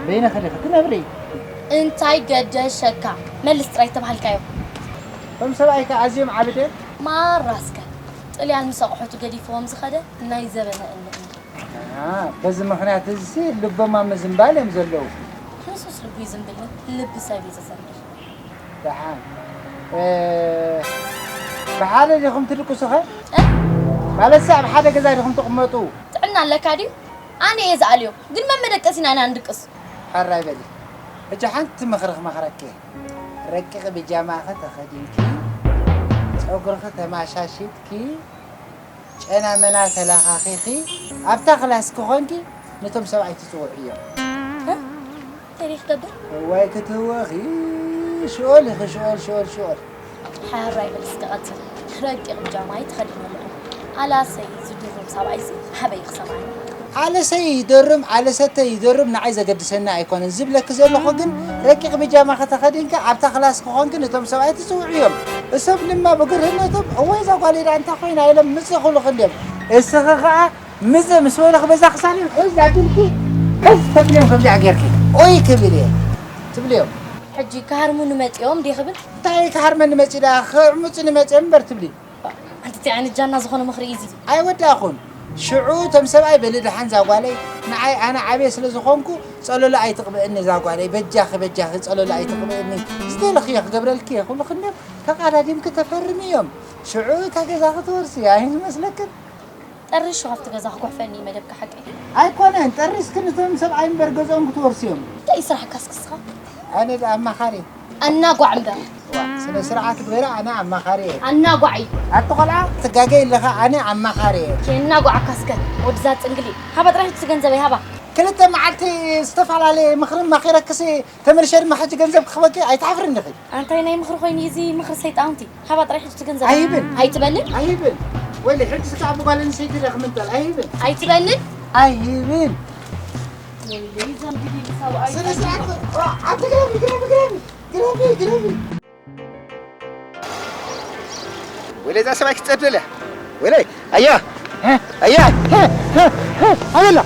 በይንኺ ዲኺ ትነብሪ? እንታይ ገደሸካ? መልስ ጥራይ ተባሃልካዮ። እቶም ሰብኣይከ ኣዝዮም ዓቢ ድዮም? ማራ እስከ። ጥልያን ምስ ኣቑሑቱ ገዲፍዎም ዝኸደ ናይ ዘበነ እልሚ። ኣሃ፣ በዚ ምኽንያት እዚሲ ልቦም ኣብ ምዝንባል እዮም ዘለዉ። ንሱስ ልቡ ይዝንብል፣ ልቢ ሰብ እዩ ዝዘንብል። ደሓን። እ፣ ብሓደ ዲኹም ትድቅሱኸ? እ? ማለትሲ ኣብ ሓደ ገዛ ዲኹም ትቕመጡ? ጥዕና ኣለካ ድዩ? ኣነ እየ ዝኣልዮ፣ ግን መመደቀሲና ኢና ንድቅስ። ሕራይ በሊ። ሕጂ ሓንቲ ምኽሪ ክመኽረኪ እየ። ረቂቕ ብጃማኸ ተኸዲንኪ፣ ጸጉርኸ ተማሻሺጥኪ፣ ጨና መና ተላኻኺኺ ኣብታ ክላስ ክኾንኪ ነቶም ሰብኣይ ትጽውዕዮም። እንታይ ደይ ክገብር? እዋይ ክትህወኺ ሽኦል ኢኺ ሽኦል ሽኦል ሽኦል። ሓራይ በል እስከ ቀጽል። ረቂቕ ብጃማይ ተኸዲነ ኣለኹ። ኣላሰይ ዝድርም ሰብኣይሲ ሓበይ ክሰምዓኒ። ዓለሰይ ይደርም ዓለሰተይ ይደርም ንዓይ ዘገድሰኒ ኣይኮነን ዝብለኪ ዘለኹ ግን ረቂቕ ብጃማ ከተኸዲንኪ ኣብታ ክላስ ክኾንኪ ነቶም ሰብኣይ ትጽውዕዮም። እሶም ድማ ብግርህነቶም እዋይ እዛ ጓለይ ደኣ እንታይ ኮይና ኢሎም ምጽእ ክብሉኺ እንድዮም። እስኺ ኸኣ ምጽእ ምስ በሉኺ በዛ ክሳድዮም ሕዝ ኣቢልኪ ሕዝ ተብልዮም ከምዚኣ ጌርኪ ኦይ ክብል እየ ትብልዮም። ሕጂ ክሃርሙኒ መጺኦም ድየ ክብል? እንታይ ክሃርመኒ መጺኡ ደኣ ክዕምጹኒ መጺኦም እምበር ትብሊ። ኣንቲ እንታይ ዓይነት ጃና ዝኾነ ምኽሪ እዩ እዚ? ኣይወዳእኹን። ሽዑ እቶም ሰብኣይ በሊ ደሓን እዛ ጓለይ ንዓይ ኣነ ዓብየ ስለ ዝኾንኩ ጸሎሎ ኣይትቕብእኒ እዛ ጓለይ በጃኺ በጃኺ ጸሎሎ ኣይትቕብእኒ ዝደለኽዮ ክገብረልኪ እየ ክብሉኺ እንድዮም ተቓዳዲምኪ ተፈርምዮም ሽዑ እታ ገዛ ክትወርሲ ኣይመስለክን? ጠሪሹ ካብቲ ገዛ ክጉሕፈኒ እዩ መደብካ ሓቀይ። ኣይኮነን ጠሪስክን እቶም ሰብኣይ እምበር ገዝኦም ክትወርሲ እዮም። እንታይ እዩ ስራሕካ እስኪ እስኻ? ኣነ ደኣ ኣማኻሪ። ኣናጓዕ እምበር። ዋ ስነ ስርዓት ግበሪ ኣነ ኣማኻሪ እየ። ኣናጓዕ እዩ። ኣቲ ቆልዓ ትጋገይ ኣለኻ ኣነ ኣማኻሪ እየ። ከየናጓዓካ እስከ ወድዛ ጽንግሊ። ሃባ ጥራሕ እቲ ገንዘበይ ሃባ። ክልተ መዓልቲ ዝተፈላለየ ምኽሪ ማኺረክሲ ተመልሸ ድማ ሕጂ ገንዘብ ክኽበኪ ኣይትሓፍርን ዲኺ? ኣንታይ ናይ ምኽሪ ኮይኑ እዩ እዚ ምኽሪ ሰይጣውንቲ። ሃባ ጥራይ ሕጂ ትገንዘብ። ኣይብን። ኣይትበልን? ኣይብን። ወይለይ ሕጂ ስጋዕ ብጓል ኣንስተይቲ ዲኺ ምንጠል ኣይብን። ኣይትበልን? ኣይብን። ወይለይ እዛ እንግዲህ ሰብኣይ ስነ ስርዓት ኣቲ ግራቢ ግራቢ ግራቢ ግራቢ ግራቢ ወይለይ እዛ ሰብኣይ ክትጸድል እያ። ወይለይ ኣያ ኣያ ኣቤላ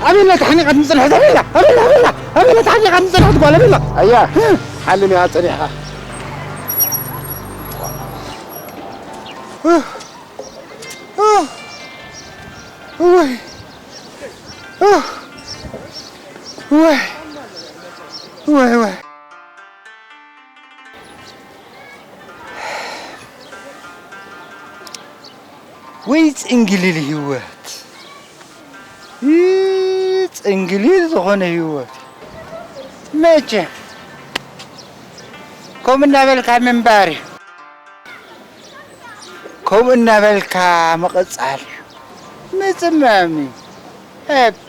ኣቤላ ተሓኒቓ ትምጽንሐት ኣቤላ ኣቤላ ኣቤላ ኣቤላ ተሓኒቓ ትምጽንሐት ጓል ኣቤላ ኣያ ሓልም እያ ጸኒሕኻ ወይ ወይ ወይ ወይ ወይ ጽንግልል ህይወት ጽንግልል ዝኾነ ህይወት መቸ ከምኡ እናበልካ ምንባር እዩ ከምኡ እናበልካ ምቕጻል እዩ ምጽማም እዩ እበ